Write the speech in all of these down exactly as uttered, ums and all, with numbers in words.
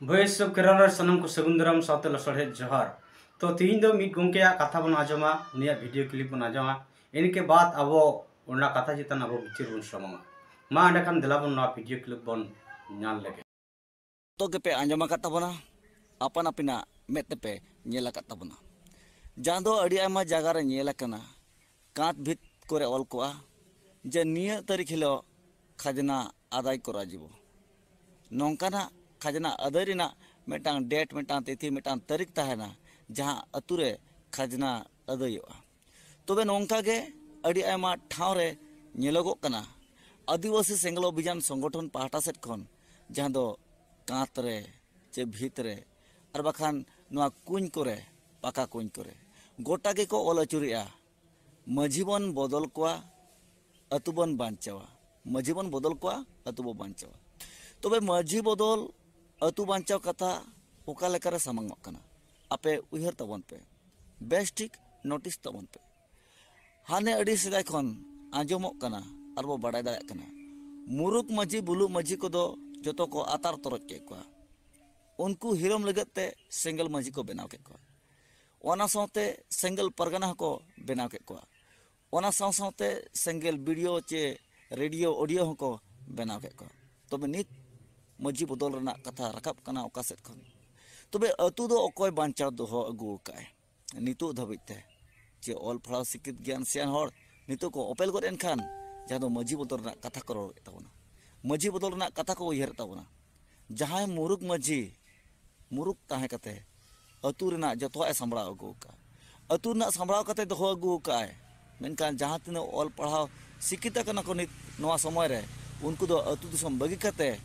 Voice of Kerala ᱨᱮ ᱥᱟᱱᱟᱢ ᱠᱚ ᱥᱟᱹᱜᱩᱱ ᱫᱟᱨᱟᱢ ᱥᱟᱶᱛᱮ ᱞᱟᱥᱟᱲᱦᱮᱫ ᱡᱚᱦᱟᱨ᱾ ᱛᱚ, ᱛᱤᱦᱤᱧ ᱫᱚ ᱢᱤᱫ ᱜᱚᱢᱠᱮᱭᱟᱜ ᱠᱟᱛᱷᱟ ᱵᱚᱱ ᱟᱸᱡᱚᱢᱟ, ᱩᱱᱤᱭᱟᱜ ᱵᱷᱤᱰᱤᱭᱳ ᱠᱞᱤᱯ ᱵᱚᱱ ᱟᱸᱡᱚᱢᱟ᱾ ᱤᱱᱟᱹ ᱠᱮ ᱵᱟᱫ ᱟᱵᱚ ᱚᱱᱟ ᱠᱟᱛᱷᱟ ᱪᱮᱛᱟᱱ ᱟᱵᱚ ᱵᱤᱪᱟᱹᱨ ᱵᱚᱱ ᱥᱚᱢᱟᱝᱟ᱾ ᱢᱟ ᱮᱸᱰᱮᱠᱷᱟᱱ ᱫᱮᱞᱟ ᱵᱚᱱ ᱱᱚᱣᱟ ᱵᱷᱤᱰᱤᱭᱳ ᱠᱞᱤᱯ ᱵᱚᱱ ᱧᱮᱞ ᱞᱮᱜᱮ᱾ ᱡᱚᱛᱚ ᱜᱮᱯᱮ ᱟᱸᱡᱚᱢ ᱟᱠᱟᱫ ᱛᱟᱵᱚᱱᱟ, ᱟᱯᱟᱱ ᱟᱹᱯᱤᱱᱟᱜ ᱢᱮᱫ ᱛᱮᱯᱮ ᱧᱮᱞ ᱟᱠᱟᱫ ᱛᱟᱵᱚᱱᱟ᱾ ᱡᱟᱦᱟᱸ ᱫᱚ ᱟᱹᱰᱤ ᱟᱭᱢᱟ ᱡᱟᱭᱜᱟ ᱨᱮ ᱧᱮᱞ ᱟᱠᱟᱱᱟ, ᱠᱟᱸᱛ ᱵᱷᱤᱛ ᱠᱚᱨᱮ ᱚᱞ ᱠᱚᱜᱼᱟ ᱡᱮ ᱱᱤᱭᱟᱹ ᱛᱟᱹᱨᱤᱠᱷ ᱦᱤᱞᱳᱜ ᱠᱷᱟᱡᱽᱱᱟ ᱟᱫᱟᱭ ᱠᱚᱨᱟ ᱡᱤᱵᱚ᱾ ᱱᱚᱝᱠᱟᱱᱟᱜ ᱠᱷᱟᱡᱽᱱᱟ ᱟᱹᱫᱟᱹᱭ ᱨᱮᱱᱟᱜ ᱢᱤᱫᱴᱟᱝ ᱰᱮᱴ, ᱢᱤᱫᱴᱟᱝ ᱛᱤᱛᱷᱤ, ᱢᱤᱫᱴᱟᱝ ᱛᱟᱹᱨᱤᱠᱷ ᱛᱟᱦᱮᱱᱟ, ᱡᱟᱦᱟᱸ ᱟᱹᱛᱩ ᱨᱮ ᱠᱷᱟᱡᱽᱱᱟ ᱟᱹᱫᱟᱹᱭᱚᱜᱼᱟ᱾ ᱛᱚᱵᱮ ᱱᱚᱝᱠᱟ ᱜᱮ ᱟᱹᱰᱤ ᱟᱭᱢᱟ ᱴᱷᱟᱶ ᱨᱮ ᱧᱮᱞᱚᱜᱚᱜ ᱠᱟᱱᱟ, ᱟᱹᱫᱤᱵᱟᱹᱥᱤ ᱥᱮᱸᱜᱮᱞ ᱚᱵᱷᱤᱡᱟᱱ ᱥᱚᱝᱜᱚᱴᱷᱚᱱ ᱯᱟᱦᱴᱟ ᱥᱮᱫ ᱠᱷᱚᱱ, ᱡᱟᱦᱟᱸ ᱫᱚ ᱠᱟᱸᱛ ᱨᱮ ᱪᱮ ᱵᱷᱤᱛ ᱨᱮ ᱟᱨ ᱵᱟᱠᱷᱟᱱ ᱱᱚᱣᱟ ᱠᱩᱧ ᱠᱚᱨᱮ, ᱯᱟᱠᱟ ᱠᱩᱧ ᱠᱚᱨᱮ ᱜᱚᱴᱟ ᱜᱮᱠᱚ ᱚᱞ ᱟᱹᱪᱩᱨᱮᱜᱼᱟ, "ᱢᱟᱹᱡᱷᱤ ᱵᱚᱱ ᱵᱚᱫᱚᱞ ᱠᱚᱣᱟ, ᱟᱹᱛᱩ ᱵᱚᱱ ᱵᱟᱧᱪᱟᱣᱟ᱾ ᱢᱟᱹᱡᱷᱤ ᱵᱚᱱ ᱵᱚᱫᱚᱞ ᱠᱚᱣᱟ, ᱟᱹᱛᱩ ᱵᱚᱱ ᱵᱟᱧᱪᱟᱣᱟ᱾" ᱛᱚᱵᱮ ᱢᱟᱹᱡᱷᱤ ᱵᱚᱫᱚᱞ, ᱟᱹᱛᱩ ᱵᱟᱧᱪᱟᱣ ᱠᱟᱛᱷᱟ ᱚᱠᱟ ᱞᱮᱠᱟᱨᱮ ᱥᱟᱢᱟᱝᱚᱜ ᱠᱟᱱᱟ? ᱟᱯᱮ ᱩᱭᱦᱟᱹᱨ ᱛᱟᱵᱚᱱ ᱯᱮ, ᱵᱮᱥ ᱴᱷᱤᱠ ᱱᱳᱴᱤᱥ ᱛᱟᱵᱚᱱ ᱯᱮ᱾ ᱦᱟᱱᱮ ᱟᱹᱰᱤ ᱥᱮᱫᱟᱭ ᱠᱷᱚᱱ ᱟᱸᱡᱚᱢᱚᱜ ᱠᱟᱱᱟ ᱟᱨ ᱵᱚ ᱵᱟᱰᱟᱭ ᱫᱟᱲᱮᱭᱟᱜ ᱠᱟᱱᱟ, ᱢᱩᱨᱩᱠ ᱢᱟᱹᱡᱷᱤ, ᱵᱩᱞᱩᱜ ᱢᱟᱹᱡᱷᱤ ᱠᱚᱫᱚ ᱡᱚᱛᱚ ᱠᱚ ᱟᱛᱟᱨ ᱛᱚᱨᱚᱡ ᱠᱮᱫ ᱠᱚᱣᱟ᱾ ᱩᱱᱠᱩ ᱦᱤᱨᱚᱢ ᱞᱟᱹᱜᱤᱫ ᱛᱮ ᱥᱮᱸᱜᱮᱞ ᱢᱟᱹᱡᱷᱤ ᱠᱚ ᱵᱮᱱᱟᱣ ᱠᱮᱫ ᱠᱚᱣᱟ᱾ ᱚᱱᱟ ᱥᱟᱶᱛᱮ ᱥᱮᱸᱜᱮᱞ ᱯᱟᱨᱜᱟᱱᱟ ᱦᱚᱸᱠᱚ ᱵᱮᱱᱟᱣ ᱠᱮᱫ ᱠᱚᱣᱟ᱾ ᱚᱱᱟ ᱥᱟᱶ ᱥᱟᱶᱛᱮ ᱥᱮᱸᱜᱮᱞ ᱵᱤᱰᱤᱭᱳ ᱪᱮ ᱨᱮᱰᱤᱭᱳ ᱚᱰᱤᱭᱳ ᱦᱚᱸᱠᱚ ᱵᱮᱱᱟᱣ ᱠᱮᱫ ᱠᱚᱣᱟ᱾ ᱛᱚᱵᱮ ᱱᱤᱛ ᱢᱟᱹᱡᱷᱤ ᱵᱚᱫᱚᱞ ᱨᱮᱱᱟᱜ ᱠᱟᱛᱷᱟ ᱨᱟᱠᱟᱵ ᱠᱟᱱᱟ ᱚᱠᱟ ᱥᱮᱫ ᱠᱷᱚᱱ? ᱛᱚᱵᱮ ᱟᱹᱛᱩ ᱫᱚ ᱚᱠᱚᱭ ᱵᱟᱧᱪᱟᱣ ᱫᱚᱦᱚ ᱟᱹᱜᱩ ᱟᱠᱟᱫᱼᱟᱭ ᱱᱤᱛᱚᱜ ᱫᱷᱟᱹᱵᱤᱡ ᱛᱮ? ᱪᱮ ᱚᱞ ᱯᱟᱲᱦᱟᱣ ᱥᱤᱠᱠᱷᱤᱛ ᱜᱮᱭᱟᱱ ᱥᱮᱭᱟᱱ ᱦᱚᱲ ᱱᱤᱛᱚᱜ ᱠᱚ ᱚᱯᱮᱞ ᱜᱚᱫ ᱮᱱ ᱠᱷᱟᱱ, ᱡᱟᱦᱟᱸ ᱫᱚ ᱢᱟᱹᱡᱷᱤ ᱵᱚᱫᱚᱞ ᱨᱮᱱᱟᱜ ᱠᱟᱛᱷᱟ ᱠᱚ ᱨᱚᱲᱮᱫ ᱛᱟᱵᱚᱱᱟ, ᱢᱟᱹᱡᱷᱤ ᱵᱚᱫᱚᱞ ᱨᱮᱱᱟᱜ ᱠᱟᱛᱷᱟ ᱠᱚ ᱩᱭᱦᱟᱹᱨᱮᱫ ᱛᱟᱵᱚᱱᱟ᱾ ᱡᱟᱦᱟᱸᱭ ᱢᱩᱨᱩᱠ ᱢᱟᱹᱡᱷᱤ ᱢᱩᱨᱩᱠ ᱛᱟᱦᱮᱸ ᱠᱟᱛᱮ ᱟᱹᱛᱩ ᱨᱮᱱᱟᱜ ᱡᱚᱛᱚᱣᱟᱜ ᱮ ᱥᱟᱢᱵᱲᱟᱣ ᱟᱹᱜᱩ ᱟᱠᱟᱫᱼᱟ᱾ ᱟᱹᱛᱩ ᱨᱮᱱᱟᱜ ᱥᱟᱢᱵᱲᱟᱣ ᱠᱟᱛᱮ ᱫᱚᱦᱚ ᱟᱹᱜᱩ ᱟᱠᱟᱫᱼᱟᱭ᱾ ᱢᱮᱱᱠᱷᱟᱱ ᱡᱟᱦᱟᱸ ᱛᱤᱱᱟᱹᱜ ᱚᱞ ᱯᱟᱲᱦᱟᱣ ᱥᱤᱠᱠᱷᱤᱛ ᱟᱠᱟᱱᱟ ᱠᱚ ᱱᱤᱛ ᱱᱚᱣᱟ ᱥᱚᱢᱚᱭ ᱨᱮ, ᱩᱱᱠᱩ ᱫᱚ ᱟᱹᱛᱩ ᱫᱤᱥᱚᱢ ᱵᱟᱹᱜᱤ ᱠᱟᱛᱮ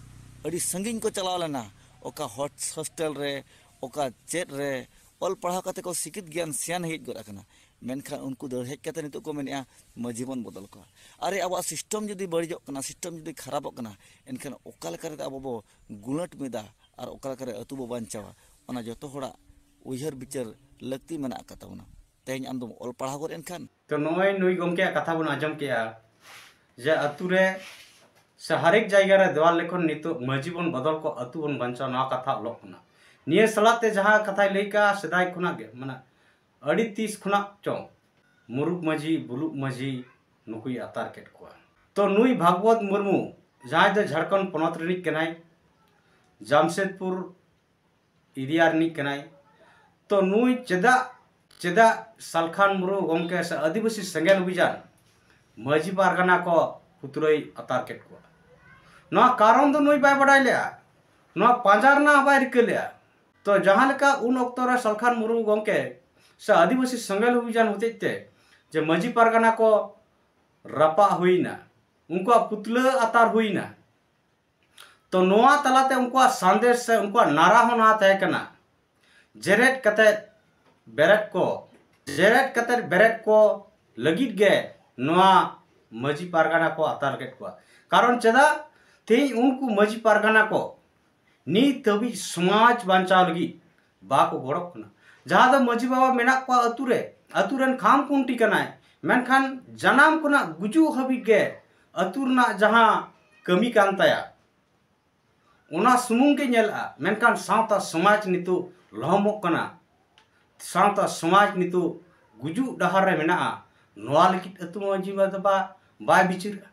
ᱟᱹᱰᱤ ᱥᱟᱺᱜᱤᱧ ᱠᱚ ᱪᱟᱞᱟᱣ ᱞᱮᱱᱟ᱾ ᱚᱠᱟ ᱦᱚᱥ-, ᱦᱳᱥᱴᱮᱞ ᱨᱮ, ᱚᱠᱟ ᱪᱮᱫ ᱨᱮ ᱚᱞ ᱯᱟᱲᱦᱟᱣ ᱠᱟᱛᱮ ᱠᱚ ᱥᱤᱠᱠᱷᱤᱛ ᱜᱮᱭᱟᱱ ᱥᱮᱭᱟᱱ ᱦᱮᱡ ᱜᱚᱫ ᱟᱠᱟᱱᱟ᱾ ᱢᱮᱱᱠᱷᱟᱱ ᱩᱱᱠᱩ ᱫᱟᱹᱲ ᱦᱮᱡ ᱠᱟᱛᱮ ᱱᱤᱛᱚᱜ ᱠᱚ ᱢᱮᱱᱮᱫᱼᱟ, "ᱢᱟᱹᱡᱷᱤ ᱵᱚᱱ ᱵᱚᱫᱚᱞ ᱠᱚᱣᱟ᱾" ᱟᱨᱮ, ᱟᱵᱚᱣᱟᱜ ᱥᱤᱥᱴᱮᱢ ᱡᱩᱫᱤ ᱵᱟᱹᱲᱤᱡᱚᱜ ᱠᱟᱱᱟ, ᱥᱤᱥᱴᱮᱢ ᱡᱩᱫᱤ ᱠᱷᱟᱨᱟᱯᱚᱜ ᱠᱟᱱᱟ, ᱮᱱᱠᱷᱟᱱ ᱚᱠᱟ ᱞᱮᱠᱟ ᱨᱮ ᱟᱵᱚ ᱵᱚ ᱜᱩᱞᱟᱹᱴ ᱢᱤᱫᱟ ᱟᱨ ᱚᱠᱟ ᱞᱮᱠᱟ ᱨᱮ ᱟᱹᱛᱩ ᱵᱚ ᱵᱟᱧᱪᱟᱣᱟ, ᱚᱱᱟ ᱡᱚᱛᱚ ᱦᱚᱲᱟᱜ ᱩᱭᱦᱟᱹᱨ ᱵᱤᱪᱟᱹᱨ ᱞᱟᱹᱠᱛᱤ ᱢᱮᱱᱟᱜ ᱟᱠᱟᱫ ᱛᱟᱵᱚᱱᱟ᱾ ᱛᱮᱦᱮᱧ ᱟᱢ ᱫᱚᱢ ᱚᱞ ᱯᱟᱲᱦᱟᱣ ᱜᱚᱫ ᱮᱱᱠᱷᱟᱱ᱾ ᱛᱚ, ᱱᱚᱜᱼᱚᱭ ᱱᱩᱭ ᱜᱚᱢᱠᱮᱭᱟᱜ ᱠᱟᱛᱷᱟ ᱵᱚᱱ ᱟᱸᱡᱚᱢ ᱠᱮᱜᱼᱟ ᱡᱮ ᱟᱹᱛᱩ ᱨᱮ ᱥᱮ ᱦᱟᱨᱮᱠ ᱡᱟᱭᱜᱟ ᱨᱮ ᱫᱮᱣᱟᱞ ᱞᱮᱠᱷᱚᱱ ᱱᱤᱛᱚᱜ ᱢᱟᱹᱡᱷᱤ ᱵᱚᱱ ᱵᱚᱫᱚᱞ ᱠᱚ, ᱟᱹᱛᱩ ᱵᱚᱱ ᱵᱟᱧᱪᱟᱣ, ᱱᱚᱣᱟ ᱠᱟᱛᱷᱟ ᱚᱞᱚᱜ ᱠᱟᱱᱟ᱾ ᱱᱤᱭᱟᱹ ᱥᱟᱞᱟᱜ ᱛᱮ ᱡᱟᱦᱟᱸ ᱠᱟᱛᱷᱟᱭ ᱞᱟᱹᱭ ᱠᱟᱜᱼᱟ, ᱥᱮᱫᱟᱭ ᱠᱷᱚᱱᱟᱜ ᱜᱮ, ᱢᱟᱱᱮ ᱟᱹᱰᱤ ᱛᱤᱥ ᱠᱷᱚᱱᱟᱜ ᱪᱚᱝ ᱢᱩᱨᱩᱠ ᱢᱟᱹᱡᱷᱤ, ᱵᱩᱞᱩᱜ ᱢᱟᱹᱡᱷᱤ ᱱᱩᱠᱩᱭ ᱟᱛᱟᱨ ᱠᱮᱫ ᱠᱚᱣᱟ᱾ ᱛᱚ ᱱᱩᱭ ᱵᱷᱟᱜᱽᱵᱚᱛ ᱢᱩᱨᱢᱩ, ᱡᱟᱦᱟᱸᱭ ᱫᱚ ᱡᱷᱟᱲᱠᱷᱚᱸᱰ ᱯᱚᱱᱚᱛ ᱨᱤᱱᱤᱡ ᱠᱟᱱᱟᱭ, ᱡᱟᱢᱥᱮᱫᱽᱯᱩᱨ ᱮᱨᱤᱭᱟ ᱨᱤᱱᱤᱡ ᱠᱟᱱᱟᱭ, ᱛᱚ ᱱᱩᱭ ᱪᱮᱫᱟᱜ, ᱪᱮᱫᱟᱜ ᱥᱟᱞᱠᱷᱟᱱ ᱢᱩᱨᱢᱩ ᱜᱚᱢᱠᱮ ᱥᱮ ᱟᱹᱫᱤᱵᱟᱹᱥᱤ ᱥᱮᱸᱜᱮᱞ ᱚᱵᱷᱤᱡᱟᱱ ᱢᱟᱹᱡᱷᱤ ᱯᱟᱨᱜᱟᱱᱟ ᱠᱚ ᱯᱩᱛᱞᱟᱹᱭ ᱟᱛᱟᱨ ᱠᱮᱫ ᱠᱚᱣᱟ? ᱱᱚᱣᱟ ᱠᱟᱨᱚᱱ ᱫᱚ ᱱᱩᱭ ᱵᱟᱭ ᱵᱟᱰᱟᱭ ᱞᱮᱫᱼᱟ, ᱱᱚᱣᱟ ᱯᱟᱸᱡᱟ ᱨᱮᱱᱟᱜ ᱦᱚᱸ ᱵᱟᱭ ᱨᱤᱠᱟᱹ ᱞᱮᱫᱼᱟ᱾ ᱛᱚ ᱡᱟᱦᱟᱸ ᱞᱮᱠᱟ ᱩᱱ ᱚᱠᱛᱚ ᱨᱮ ᱥᱟᱞᱠᱷᱟᱱ ᱢᱩᱨᱢᱩ ᱜᱚᱢᱠᱮ ᱥᱮ ᱟᱹᱫᱤᱵᱟᱹᱥᱤ ᱥᱮᱸᱜᱮᱞ ᱚᱵᱷᱤᱡᱟᱱ ᱦᱚᱛᱮᱡ ᱛᱮ ᱡᱮ ᱢᱟᱹᱡᱷᱤ ᱯᱟᱨᱜᱟᱱᱟ ᱠᱚ ᱨᱟᱯᱟᱜ ᱦᱩᱭᱱᱟ, ᱩᱱᱠᱩᱣᱟᱜ ᱯᱩᱛᱞᱟᱹ ᱟᱛᱟᱨ ᱦᱩᱭᱱᱟ, ᱛᱚ ᱱᱚᱣᱟ ᱛᱟᱞᱟᱛᱮ ᱩᱱᱠᱩᱣᱟᱜ ᱥᱟᱸᱫᱮᱥ ᱥᱮ ᱩᱱᱠᱩᱣᱟᱜ ᱱᱟᱨᱟ ᱦᱚᱸ ᱱᱚᱣᱟ ᱛᱟᱦᱮᱸ ᱠᱟᱱᱟ, ᱡᱮᱨᱮᱫ ᱠᱟᱛᱮᱫ ᱵᱮᱨᱮᱫ ᱠᱚ, ᱡᱮᱨᱮᱫ ᱠᱟᱛᱮᱫ ᱵᱮᱨᱮᱫ ᱠᱚ ᱞᱟᱹᱜᱤᱫ ᱜᱮ ᱱᱚᱣᱟ ᱢᱟᱹᱡᱷᱤ ᱯᱟᱨᱜᱟᱱᱟ ᱠᱚ ᱟᱛᱟᱨ ᱠᱮᱫ ᱠᱚᱣᱟ᱾ ᱠᱟᱨᱚᱱ ᱪᱮᱫᱟᱜ? ᱛᱮᱦᱮᱧ ᱩᱱᱠᱩ ᱢᱟᱹᱡᱷᱤ ᱯᱟᱨᱜᱟᱱᱟ ᱠᱚ ᱱᱤᱛ ᱦᱟᱹᱵᱤᱡ ᱥᱚᱢᱟᱡᱽ ᱵᱟᱧᱪᱟᱣ ᱞᱟᱹᱜᱤᱫ ᱵᱟᱠᱚ ᱜᱚᱲᱚᱜ ᱠᱟᱱᱟ᱾ ᱡᱟᱦᱟᱸ ᱫᱚ ᱢᱟᱹᱡᱷᱤ ᱵᱟᱵᱟ ᱢᱮᱱᱟᱜ ᱠᱚᱣᱟ ᱟᱹᱛᱩ ᱨᱮ, ᱟᱹᱛᱩ ᱨᱮᱱ ᱠᱷᱟᱢ ᱠᱷᱩᱱᱴᱤ ᱠᱟᱱᱟᱭ, ᱢᱮᱱᱠᱷᱟᱱ ᱡᱟᱱᱟᱢ ᱠᱷᱚᱱᱟᱜ ᱜᱩᱡᱩᱜ ᱦᱟᱹᱵᱤᱡ ᱜᱮ ᱟᱹᱛᱩ ᱨᱮᱱᱟᱜ ᱡᱟᱦᱟᱸ ᱠᱟᱹᱢᱤ ᱠᱟᱱ ᱛᱟᱭᱟ, ᱚᱱᱟ ᱥᱩᱢᱩᱝ ᱜᱮ ᱧᱮᱞᱚᱜᱼᱟ, ᱢᱮᱱᱠᱷᱟᱱ ᱥᱟᱶᱛᱟ ᱥᱚᱢᱟᱡᱽ ᱱᱤᱛᱚᱜ ᱞᱚᱦᱚᱢᱚᱜ ᱠᱟᱱᱟ, ᱥᱟᱶᱛᱟ ᱥᱚᱢᱟᱡᱽ ᱱᱤᱛᱚᱜ ᱜᱩᱡᱩᱜ ᱰᱟᱦᱟᱨ ᱨᱮ ᱢᱮᱱᱟᱜᱼᱟ᱾ ᱱᱚᱣᱟ ᱞᱟᱹᱜᱤᱫ ᱟᱹᱛᱩ ᱢᱟᱹᱡᱷᱤ ᱵᱟᱵᱟ ᱵᱟᱭ ᱵᱤᱪᱟᱹᱨᱟ᱾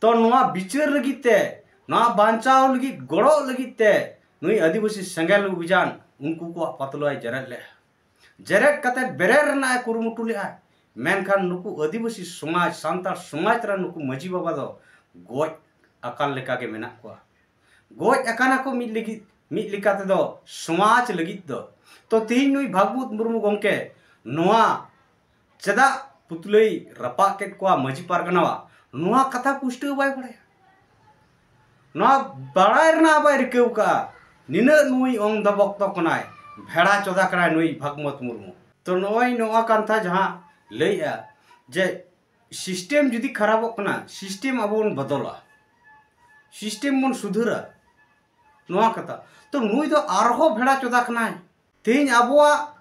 ᱛᱚ ᱱᱚᱣᱟ ᱵᱤᱪᱟᱹᱨ ᱞᱟᱹᱜᱤᱫ ᱛᱮ, ᱱᱚᱣᱟ ᱵᱟᱧᱪᱟᱣ ᱞᱟᱹᱜᱤᱫ, ᱜᱚᱲᱚ ᱞᱟᱹᱜᱤᱫ ᱛᱮ ᱱᱩᱭ ᱟᱹᱫᱤᱵᱟᱹᱥᱤ ᱥᱮᱸᱜᱮᱞ ᱚᱵᱷᱤᱡᱟᱱ ᱩᱱᱠᱩ ᱠᱚᱣᱟᱜ ᱯᱟᱛᱞᱟᱭ ᱡᱮᱨᱮᱫ ᱞᱮᱫᱼᱟ᱾ ᱡᱮᱨᱮᱫ ᱠᱟᱛᱮ ᱵᱮᱨᱮᱫ ᱨᱮᱱᱟᱜ ᱮ ᱠᱩᱨᱩᱢᱩᱴᱩ ᱞᱮᱫᱼᱟ, ᱢᱮᱱᱠᱷᱟᱱ ᱱᱩᱠᱩ ᱟᱹᱫᱤᱵᱟᱹᱥᱤ ᱥᱚᱢᱟᱡᱽ, ᱥᱟᱱᱛᱟᱲ ᱥᱚᱢᱟᱡᱽ ᱨᱮᱱ ᱱᱩᱠᱩ ᱢᱟᱹᱡᱷᱤ ᱵᱟᱵᱟ ᱫᱚ ᱜᱚᱡ ᱟᱠᱟᱱ ᱞᱮᱠᱟ ᱜᱮ ᱢᱮᱱᱟᱜ ᱠᱚᱣᱟ᱾ ᱜᱚᱡ ᱟᱠᱟᱱᱟ ᱠᱚ ᱢᱤᱫ ᱞᱟᱹᱜᱤᱫ, ᱢᱤᱫ ᱞᱮᱠᱟ ᱛᱮᱫᱚ ᱥᱚᱢᱟᱡᱽ ᱞᱟᱹᱜᱤᱫ ᱫᱚ᱾ ᱛᱚ ᱛᱮᱦᱮᱧ ᱱᱩᱭ ᱵᱷᱟᱜᱽᱵᱚᱛ ᱢᱩᱨᱢᱩ ᱜᱚᱢᱠᱮ ᱱᱚᱣᱟ ᱪᱮᱫᱟᱜ ᱯᱩᱛᱞᱟᱹᱭ ᱨᱟᱯᱟᱜ ᱠᱮᱫ ᱠᱚᱣᱟ ᱢᱟᱹᱡᱷᱤ ᱯᱟᱨᱜᱟᱱᱟᱣᱟᱜ, ᱱᱚᱣᱟ ᱠᱟᱛᱷᱟ ᱯᱩᱥᱴᱟᱹᱣ ᱵᱟᱭ ᱵᱟᱲᱟᱭᱟ᱾ ᱱᱚᱣᱟ ᱵᱟᱲᱟᱭ ᱨᱮᱱᱟᱜ ᱵᱟᱭ ᱨᱤᱠᱟᱹᱣ ᱠᱟᱜᱼᱟ᱾ ᱱᱤᱱᱟᱹᱜ ᱱᱩᱭ ᱚᱝ ᱫᱚ ᱵᱚᱠᱛᱚ ᱠᱟᱱᱟᱭ, ᱵᱷᱮᱲᱟ ᱪᱚᱫᱟ ᱠᱟᱱᱟᱭ ᱱᱩᱭ ᱵᱷᱟᱜᱽᱢᱚᱛ ᱢᱩᱨᱢᱩ᱾ ᱛᱚ ᱱᱚᱜᱼᱚᱭ ᱱᱚᱣᱟ ᱠᱟᱱᱛᱷᱟ ᱡᱟᱦᱟᱸ ᱞᱟᱹᱭᱮᱜᱼᱟ ᱡᱮ ᱥᱤᱥᱴᱮᱢ ᱡᱩᱫᱤ ᱠᱷᱟᱨᱟᱯᱚᱜ ᱠᱟᱱᱟ, ᱥᱤᱥᱴᱮᱢ ᱟᱵᱚ ᱵᱚᱱ ᱵᱚᱫᱚᱞᱟ, ᱥᱤᱥᱴᱮᱢ ᱵᱚᱱ ᱥᱩᱫᱷᱟᱹᱨᱟ, ᱱᱚᱣᱟ ᱠᱟᱛᱷᱟ᱾ ᱛᱚ ᱱᱩᱭ ᱫᱚ ᱟᱨᱦᱚᱸ ᱵᱷᱮᱲᱟ ᱪᱚᱫᱟ ᱠᱟᱱᱟᱭ᱾ ᱛᱮᱦᱮᱧ ᱟᱵᱚᱣᱟᱜ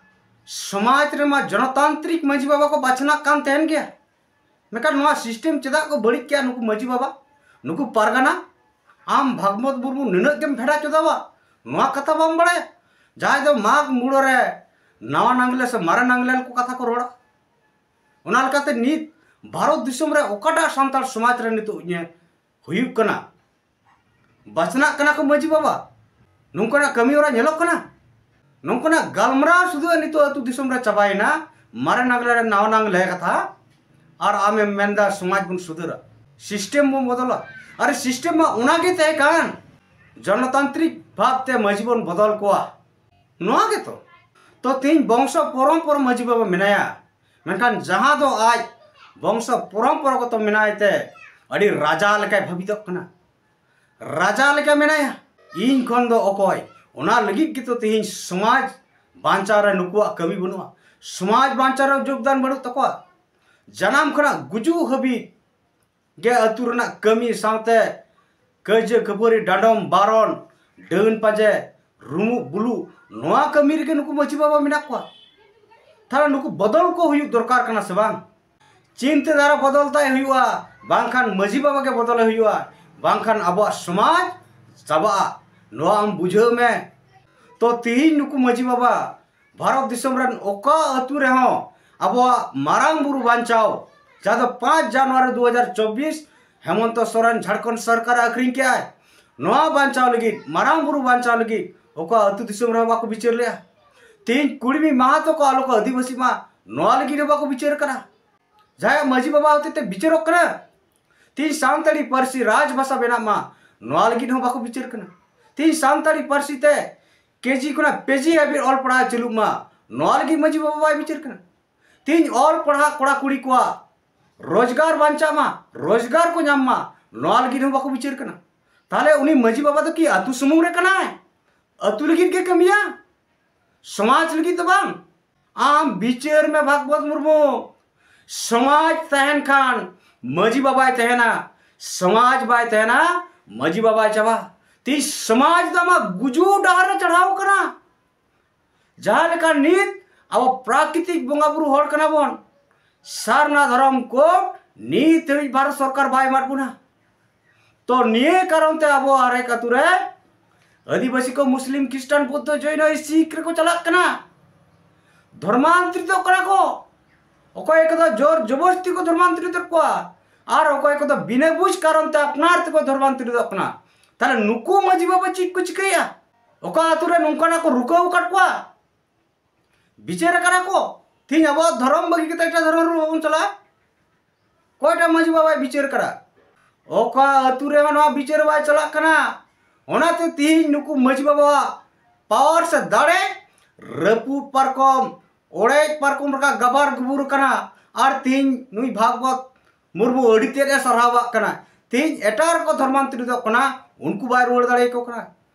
ᱥᱚᱢᱟᱡᱽ ᱨᱮᱢᱟ ᱡᱚᱱᱚᱛᱟᱱᱛᱨᱤᱠ ᱢᱟᱹᱡᱷᱤ ᱵᱟᱵᱟ ᱠᱚ ᱵᱟᱪᱷᱱᱟᱜ ᱠᱟᱱ ᱛᱟᱦᱮᱱ ᱜᱮᱭᱟ, ᱢᱮᱱᱠᱷᱟᱱ ᱱᱚᱣᱟ ᱥᱤᱥᱴᱮᱢ ᱪᱮᱫᱟᱜ ᱠᱚ ᱵᱟᱹᱲᱤᱡ ᱠᱮᱜᱼᱟ ᱱᱩᱠᱩ ᱢᱟᱹᱡᱷᱤ ᱵᱟᱵᱟ? ᱱᱩᱠᱩ ᱯᱟᱨᱜᱟᱱᱟ, ᱟᱢ ᱵᱷᱟᱜᱽᱵᱚᱛ ᱢᱩᱨᱢᱩ ᱱᱤᱱᱟᱹᱜ ᱜᱮᱢ ᱵᱷᱮᱰᱟ ᱪᱚᱫᱟᱣᱟ, ᱱᱚᱣᱟ ᱠᱟᱛᱷᱟ ᱵᱟᱢ ᱵᱟᱲᱟᱭᱟ? ᱡᱟᱦᱟᱸᱭ ᱫᱚ ᱢᱟᱜᱽ ᱢᱩᱲᱟᱹ ᱨᱮ ᱱᱟᱣᱟ ᱱᱟᱝᱜᱽᱞᱮ ᱥᱮ ᱢᱟᱨᱮ ᱱᱟᱝᱜᱽᱞᱮ ᱠᱚ ᱠᱟᱛᱷᱟ ᱠᱚ ᱨᱚᱲᱟ᱾ ᱚᱱᱟ ᱞᱮᱠᱟᱛᱮ ᱱᱤᱛ ᱵᱷᱟᱨᱚᱛ ᱫᱤᱥᱚᱢ ᱨᱮ ᱚᱠᱟᱴᱟᱜ ᱥᱟᱱᱛᱟᱲ ᱥᱚᱢᱟᱡᱽ ᱨᱮ ᱱᱤᱛᱚᱜ ᱤᱧᱟᱹᱜ ᱦᱩᱭᱩᱜ ᱠᱟᱱᱟ, ᱵᱟᱪᱷᱱᱟᱜ ᱠᱟᱱᱟ ᱠᱚ ᱢᱟᱹᱡᱷᱤ ᱵᱟᱵᱟ, ᱱᱚᱝᱠᱟᱱᱟᱜ ᱠᱟᱹᱢᱤ ᱦᱚᱨᱟ ᱧᱮᱞᱚᱜ ᱠᱟᱱᱟ, ᱱᱚᱝᱠᱟᱱᱟᱜ ᱜᱟᱞᱢᱟᱨᱟᱣ ᱥᱩᱫᱷᱟᱹ ᱱᱤᱛᱚᱜ ᱟᱹᱛᱩ ᱫᱤᱥᱚᱢ ᱨᱮ ᱪᱟᱵᱟᱭᱮᱱᱟ, ᱢᱟᱨᱮ ᱱᱟᱝᱜᱽᱞᱮ ᱨᱮ ᱱᱟᱣᱟ ᱱᱟᱝᱜᱽᱞᱮ ᱠᱟᱛᱷᱟ, ᱟᱨ ᱟᱢᱮᱢ ᱢᱮᱱᱫᱟ ᱥᱚᱢᱟᱡᱽ ᱵᱚᱱ ᱥᱩᱫᱷᱟᱹᱨᱟ, ᱥᱤᱥᱴᱮᱢ ᱵᱚᱱ ᱵᱚᱫᱚᱞᱟ᱾ ᱟᱨ ᱥᱤᱥᱴᱮᱢ ᱢᱟ ᱚᱱᱟᱜᱮ ᱛᱟᱦᱮᱸ ᱠᱟᱱ, ᱡᱚᱱᱚᱛᱟᱱᱛᱨᱤᱠ ᱵᱷᱟᱵᱽ ᱛᱮ ᱢᱟᱹᱡᱷᱤ ᱵᱚᱱ ᱵᱚᱫᱚᱞ ᱠᱚᱣᱟ, ᱱᱚᱣᱟ ᱜᱮᱛᱚ᱾ ᱛᱚ ᱛᱮᱦᱮᱧ ᱵᱚᱝᱥᱚ ᱯᱚᱨᱚᱢᱯᱚᱨ ᱢᱟᱹᱡᱷᱤ ᱵᱟᱵᱟ ᱢᱮᱱᱟᱭᱟ, ᱢᱮᱱᱠᱷᱟᱱ ᱡᱟᱦᱟᱸ ᱫᱚ ᱟᱡ ᱵᱚᱝᱥᱚ ᱯᱚᱨᱚᱢᱯᱚᱨᱟᱜᱚᱛᱚ ᱢᱮᱱᱟᱭ ᱛᱮ ᱟᱹᱰᱤ ᱨᱟᱡᱟ ᱞᱮᱠᱟᱭ ᱵᱷᱟᱹᱵᱤᱛᱚᱜ ᱠᱟᱱᱟ, ᱨᱟᱡᱟ ᱞᱮᱠᱟ ᱢᱮᱱᱟᱭᱟ, ᱤᱧ ᱠᱷᱚᱱ ᱫᱚ ᱚᱠᱚᱭ? ᱚᱱᱟ ᱞᱟᱹᱜᱤᱫ ᱜᱮᱛᱚ ᱛᱮᱦᱮᱧ ᱥᱚᱢᱟᱡᱽ ᱵᱟᱧᱪᱟᱣ ᱨᱮ ᱱᱩᱠᱩᱣᱟᱜ ᱠᱟᱹᱢᱤ ᱵᱟᱹᱱᱩᱜᱼᱟ, ᱥᱚᱢᱟᱡᱽ ᱵᱟᱧᱪᱟᱣ ᱨᱮ ᱡᱳᱜᱽᱫᱟᱱ ᱵᱟᱹᱱᱩᱜ ᱛᱟᱠᱚᱣᱟ᱾ ᱡᱟᱱᱟᱢ ᱠᱷᱚᱱᱟᱜ ᱜᱩᱡᱩᱜ ᱦᱟᱹᱵᱤᱡ ᱜᱮ ᱟᱹᱛᱩ ᱨᱮᱱᱟᱜ ᱠᱟᱹᱢᱤ ᱥᱟᱶᱛᱮ ᱠᱟᱹᱭᱡᱟᱹ ᱠᱷᱟᱹᱯᱟᱹᱨᱤ, ᱰᱟᱸᱰᱚᱢ ᱵᱟᱨᱚᱱ, ᱰᱟᱹᱱ ᱯᱟᱸᱡᱮ, ᱨᱩᱢᱩᱜ ᱵᱩᱞᱩᱜ, ᱱᱚᱣᱟ ᱠᱟᱹᱢᱤ ᱨᱮᱜᱮ ᱱᱩᱠᱩ ᱢᱟᱹᱡᱷᱤ ᱵᱟᱵᱟ ᱢᱮᱱᱟᱜ ᱠᱚᱣᱟ᱾ ᱛᱟᱦᱞᱮ ᱱᱩᱠᱩ ᱵᱚᱫᱚᱞ ᱠᱚ ᱦᱩᱭᱩᱜ ᱫᱚᱨᱠᱟᱨ ᱠᱟᱱᱟ ᱥᱮ ᱵᱟᱝ? ᱪᱤᱱᱛᱟᱹ ᱫᱷᱟᱨᱟ ᱵᱚᱫᱚᱞ ᱛᱟᱭ ᱦᱩᱭᱩᱜᱼᱟ, ᱵᱟᱝᱠᱷᱟᱱ ᱢᱟᱹᱡᱷᱤ ᱵᱟᱵᱟ ᱜᱮ ᱵᱚᱫᱚᱞᱮ ᱦᱩᱭᱩᱜᱼᱟ, ᱵᱟᱝᱠᱷᱟᱱ ᱟᱵᱚᱣᱟᱜ ᱥᱚᱢᱟᱡᱽ ᱪᱟᱵᱟᱜᱼᱟ᱾ ᱱᱚᱣᱟ ᱟᱢ ᱵᱩᱡᱷᱟᱹᱣ ᱢᱮ᱾ ᱛᱚ ᱛᱤᱦᱤᱧ ᱱᱩᱠᱩ ᱢᱟᱹᱡᱷᱤ ᱵᱟᱵᱟ ᱵᱷᱟᱨᱚᱛ ᱫᱤᱥᱚᱢ ᱨᱮᱱ ᱚᱠᱟ ᱟᱹᱛᱩ ᱨᱮᱦᱚᱸ ᱟᱵᱚᱣᱟᱜ ᱢᱟᱨᱟᱝ ᱵᱩᱨᱩ ᱵᱟᱧᱪᱟᱣ, ᱡᱟᱦᱟᱸ ᱫᱚ ᱯᱟᱸᱪ ᱡᱟᱱᱩᱣᱟᱨᱤ ᱫᱩ ᱦᱟᱡᱟᱨ ᱪᱚᱵᱵᱤᱥ, ᱦᱮᱢᱚᱱᱛᱚ ᱥᱚᱨᱮᱱ ᱡᱷᱟᱲᱠᱷᱚᱸᱰ ᱥᱚᱨᱠᱟᱨ ᱟᱹᱠᱷᱨᱤᱧ ᱠᱮᱜᱼᱟᱭ, ᱱᱚᱣᱟ ᱵᱟᱧᱪᱟᱣ ᱞᱟᱹᱜᱤᱫ, ᱢᱟᱨᱟᱝ ᱵᱩᱨᱩ ᱵᱟᱧᱪᱟᱣ ᱞᱟᱹᱜᱤᱫ ᱚᱠᱟ ᱟᱹᱛᱩ ᱫᱤᱥᱚᱢ ᱨᱮᱦᱚᱸ ᱵᱟᱠᱚ ᱵᱤᱪᱟᱹᱨ ᱞᱮᱜᱼᱟ᱾ ᱛᱤᱦᱤᱧ ᱠᱩᱲᱢᱤ ᱢᱟᱦᱟᱛᱚ ᱠᱚ ᱟᱞᱚ ᱠᱚ ᱟᱹᱫᱤᱵᱟᱹᱥᱤ ᱢᱟ, ᱱᱚᱣᱟ ᱞᱟᱹᱜᱤᱫ ᱦᱚᱸ ᱵᱟᱠᱚ ᱵᱤᱪᱟᱹᱨ ᱠᱟᱱᱟ᱾ ᱡᱟᱦᱟᱸᱭᱟᱜ ᱢᱟᱹᱡᱷᱤ ᱵᱟᱵᱟ ᱦᱚᱛᱮᱛᱮ ᱵᱤᱪᱟᱹᱨᱚᱜ ᱠᱟᱱᱟ᱾ ᱛᱤᱦᱤᱧ ᱥᱟᱱᱛᱟᱲᱤ ᱯᱟᱹᱨᱥᱤ ᱨᱟᱡᱽ ᱵᱷᱟᱥᱟ ᱵᱮᱱᱟᱜ ᱢᱟ, ᱱᱚᱣᱟ ᱞᱟᱹᱜᱤᱫ ᱦᱚᱸ ᱵᱟᱠᱚ ᱵᱤᱪᱟᱹᱨ ᱠᱟᱱᱟ᱾ ᱛᱤᱦᱤᱧ ᱥᱟᱱᱛᱟᱲᱤ ᱯᱟᱹᱨᱥᱤ ᱛᱮ ᱠᱮᱡᱤ ᱠᱷᱚᱱᱟᱜ ᱯᱮᱡᱤ ᱦᱟᱹᱵᱤᱡ ᱚᱞ ᱯᱟᱲᱦᱟᱣ ᱪᱟᱹᱞᱩᱜ ᱢᱟ, ᱱᱚᱣᱟ ᱞᱟᱹᱜᱤᱫ ᱢᱟᱹᱡᱷᱤ ᱵᱟᱵᱟ ᱵᱟᱭ ᱵᱤᱪᱟᱹᱨ ᱠᱟᱱᱟ᱾ ᱛᱤᱦᱤᱧ ᱚᱞ ᱯᱟᱲᱦᱟᱜ ᱠᱚᱲᱟ ᱠᱩᱲᱤ ᱠᱚᱣᱟᱜ ᱨᱳᱡᱽᱜᱟᱨ ᱵᱟᱧᱪᱟᱜ ᱢᱟ, ᱨᱳᱡᱽᱜᱟᱨ ᱠᱚ ᱧᱟᱢ ᱢᱟ, ᱱᱚᱣᱟ ᱞᱟᱹᱜᱤᱫ ᱦᱚᱸ ᱵᱟᱠᱚ ᱵᱤᱪᱟᱹᱨ ᱠᱟᱱᱟ᱾ ᱛᱟᱦᱞᱮ ᱩᱱᱤ ᱢᱟᱹᱡᱷᱤ ᱵᱟᱵᱟ ᱫᱚ ᱠᱤ ᱟᱹᱛᱩ ᱥᱩᱢᱩᱝ ᱨᱮ ᱠᱟᱱᱟᱭ? ᱟᱹᱛᱩ ᱞᱟᱹᱜᱤᱫ ᱜᱮ ᱠᱟᱹᱢᱤᱭᱟ, ᱥᱚᱢᱟᱡᱽ ᱞᱟᱹᱜᱤᱫ ᱫᱚ ᱵᱟᱝ᱾ ᱟᱢ ᱵᱤᱪᱟᱹᱨ ᱢᱮ ᱵᱷᱟᱜᱽᱵᱚᱛ ᱢᱩᱨᱢᱩ, ᱥᱚᱢᱟᱡᱽ ᱛᱟᱦᱮᱱ ᱠᱷᱟᱱ ᱢᱟᱹᱡᱷᱤ ᱵᱟᱵᱟᱭ ᱛᱟᱦᱮᱱᱟ, ᱥᱚᱢᱟᱡᱽ ᱵᱟᱭ ᱛᱟᱦᱮᱱᱟ ᱢᱟᱹᱡᱷᱤ ᱵᱟᱵᱟᱭ ᱪᱟᱵᱟ᱾ ᱛᱤᱦᱤᱧ ᱥᱚᱢᱟᱡᱽ ᱫᱚ ᱟᱢᱟᱜ ᱜᱩᱡᱩᱜ ᱰᱟᱦᱟᱨ ᱨᱮ ᱪᱟᱲᱦᱟᱣ ᱠᱟᱱᱟ᱾ ᱡᱟᱦᱟᱸ ᱞᱮᱠᱟ ᱱᱤᱛ ᱟᱵᱚ ᱯᱨᱟᱠᱨᱤᱛᱤᱠ ᱵᱚᱸᱜᱟ ᱵᱩᱨᱩ ᱦᱚᱲ ᱠᱟᱱᱟ ᱵᱚᱱ, ᱥᱟᱨᱱᱟ ᱫᱷᱚᱨᱚᱢ ᱠᱳᱰ ᱱᱤᱛ ᱦᱟᱹᱵᱤᱡ ᱵᱷᱟᱨᱚᱛ ᱥᱚᱨᱠᱟᱨ ᱵᱟᱭ ᱮᱢᱟᱫ ᱵᱚᱱᱟ᱾ ᱛᱚ ᱱᱤᱭᱟᱹ ᱠᱟᱨᱚᱱ ᱛᱮ ᱟᱵᱚ ᱦᱟᱨᱮᱠ ᱟᱛᱳ ᱨᱮ ᱟᱹᱫᱤᱵᱟᱹᱥᱤ ᱠᱚ ᱢᱩᱥᱞᱤᱢ, ᱠᱷᱨᱤᱥᱴᱟᱱ, ᱵᱩᱫᱽᱫᱷᱚ, ᱡᱚᱭᱱᱚ, ᱥᱤᱠᱷ ᱨᱮᱠᱚ ᱪᱟᱞᱟᱜ ᱠᱟᱱᱟ, ᱫᱷᱚᱨᱢᱟᱱᱛᱚᱨᱤᱛᱚᱜ ᱠᱟᱱᱟ ᱠᱚ᱾ ᱚᱠᱚᱭ ᱠᱚᱫᱚ ᱡᱳᱨ ᱡᱚᱵᱚᱥᱛᱤ ᱠᱚ ᱫᱷᱚᱨᱢᱟᱱᱛᱚᱨᱤᱛᱚᱜ ᱠᱚᱣᱟ, ᱟᱨ ᱚᱠᱚᱭ ᱠᱚᱫᱚ ᱵᱤᱱᱟᱹ ᱵᱩᱡᱽ ᱠᱟᱨᱚᱱ ᱛᱮ ᱟᱯᱱᱟᱨ ᱛᱮᱠᱚ ᱫᱷᱚᱨᱢᱟᱱᱛᱚᱨᱤᱛᱚᱜ ᱠᱟᱱᱟ᱾ ᱛᱟᱦᱞᱮ ᱱᱩᱠᱩ ᱢᱟᱹᱡᱷᱤ ᱵᱟᱵᱟ ᱪᱮᱫ ᱠᱚ ᱪᱤᱠᱟᱹᱭᱟ? ᱚᱠᱟ ᱟᱛᱳ ᱨᱮ ᱱᱚᱝᱠᱟᱱᱟᱜ ᱠᱚ ᱨᱩᱠᱟᱹᱣ ᱟᱠᱟᱫ ᱠᱚᱣᱟ? ᱵᱤᱪᱟᱹᱨ ᱟᱠᱟᱱᱟ ᱠᱚ? ᱛᱤᱦᱤᱧ ᱟᱵᱚᱣᱟᱜ ᱫᱷᱚᱨᱚᱢ ᱵᱟᱹᱜᱤ ᱠᱟᱛᱮ ᱮᱴᱟᱜ ᱫᱷᱚᱨᱚᱢ ᱨᱮ ᱵᱟᱵᱚᱱ ᱪᱟᱞᱟᱜᱼᱟ? ᱚᱠᱚᱭᱴᱟᱜ ᱢᱟᱹᱡᱷᱤ ᱵᱟᱵᱟᱭ ᱵᱤᱪᱟᱹᱨ ᱠᱟᱱᱟ? ᱚᱠᱟ ᱟᱹᱛᱩ ᱨᱮᱦᱚᱸ ᱱᱚᱣᱟ ᱵᱤᱪᱟᱹᱨ ᱵᱟᱭ ᱪᱟᱞᱟᱜ ᱠᱟᱱᱟ᱾ ᱚᱱᱟᱛᱮ ᱛᱤᱦᱤᱧ ᱱᱩᱠᱩ ᱢᱟᱹᱡᱷᱤ ᱵᱟᱵᱟᱣᱟᱜ ᱯᱟᱣᱟᱨ ᱥᱮ ᱫᱟᱲᱮ ᱨᱟᱹᱯᱩᱫ ᱯᱟᱨᱠᱚᱢ, ᱚᱲᱮᱡ ᱯᱟᱨᱠᱚᱢ ᱞᱮᱠᱟ ᱜᱟᱵᱟᱨ ᱜᱩᱵᱩᱨ ᱠᱟᱱᱟ᱾ ᱟᱨ ᱛᱤᱦᱤᱧ ᱱᱩᱭ ᱵᱷᱟᱜᱽᱵᱚᱛ ᱢᱩᱨᱢᱩ ᱟᱹᱰᱤ ᱛᱮᱫ ᱮ ᱥᱟᱨᱦᱟᱣᱟᱜ ᱠᱟᱱᱟ᱾ ᱛᱤᱦᱤᱧ ᱮᱴᱟᱜ ᱨᱮᱠᱚ ᱫᱷᱚᱨᱢᱟᱱᱛᱚᱨᱤᱛᱚᱜ ᱠᱟᱱᱟ, ᱩᱱᱠᱩ ᱵᱟᱭ ᱨᱩᱣᱟᱹᱲ ᱫᱟᱲᱮᱭᱟᱠᱚ ᱠᱟᱱᱟ᱾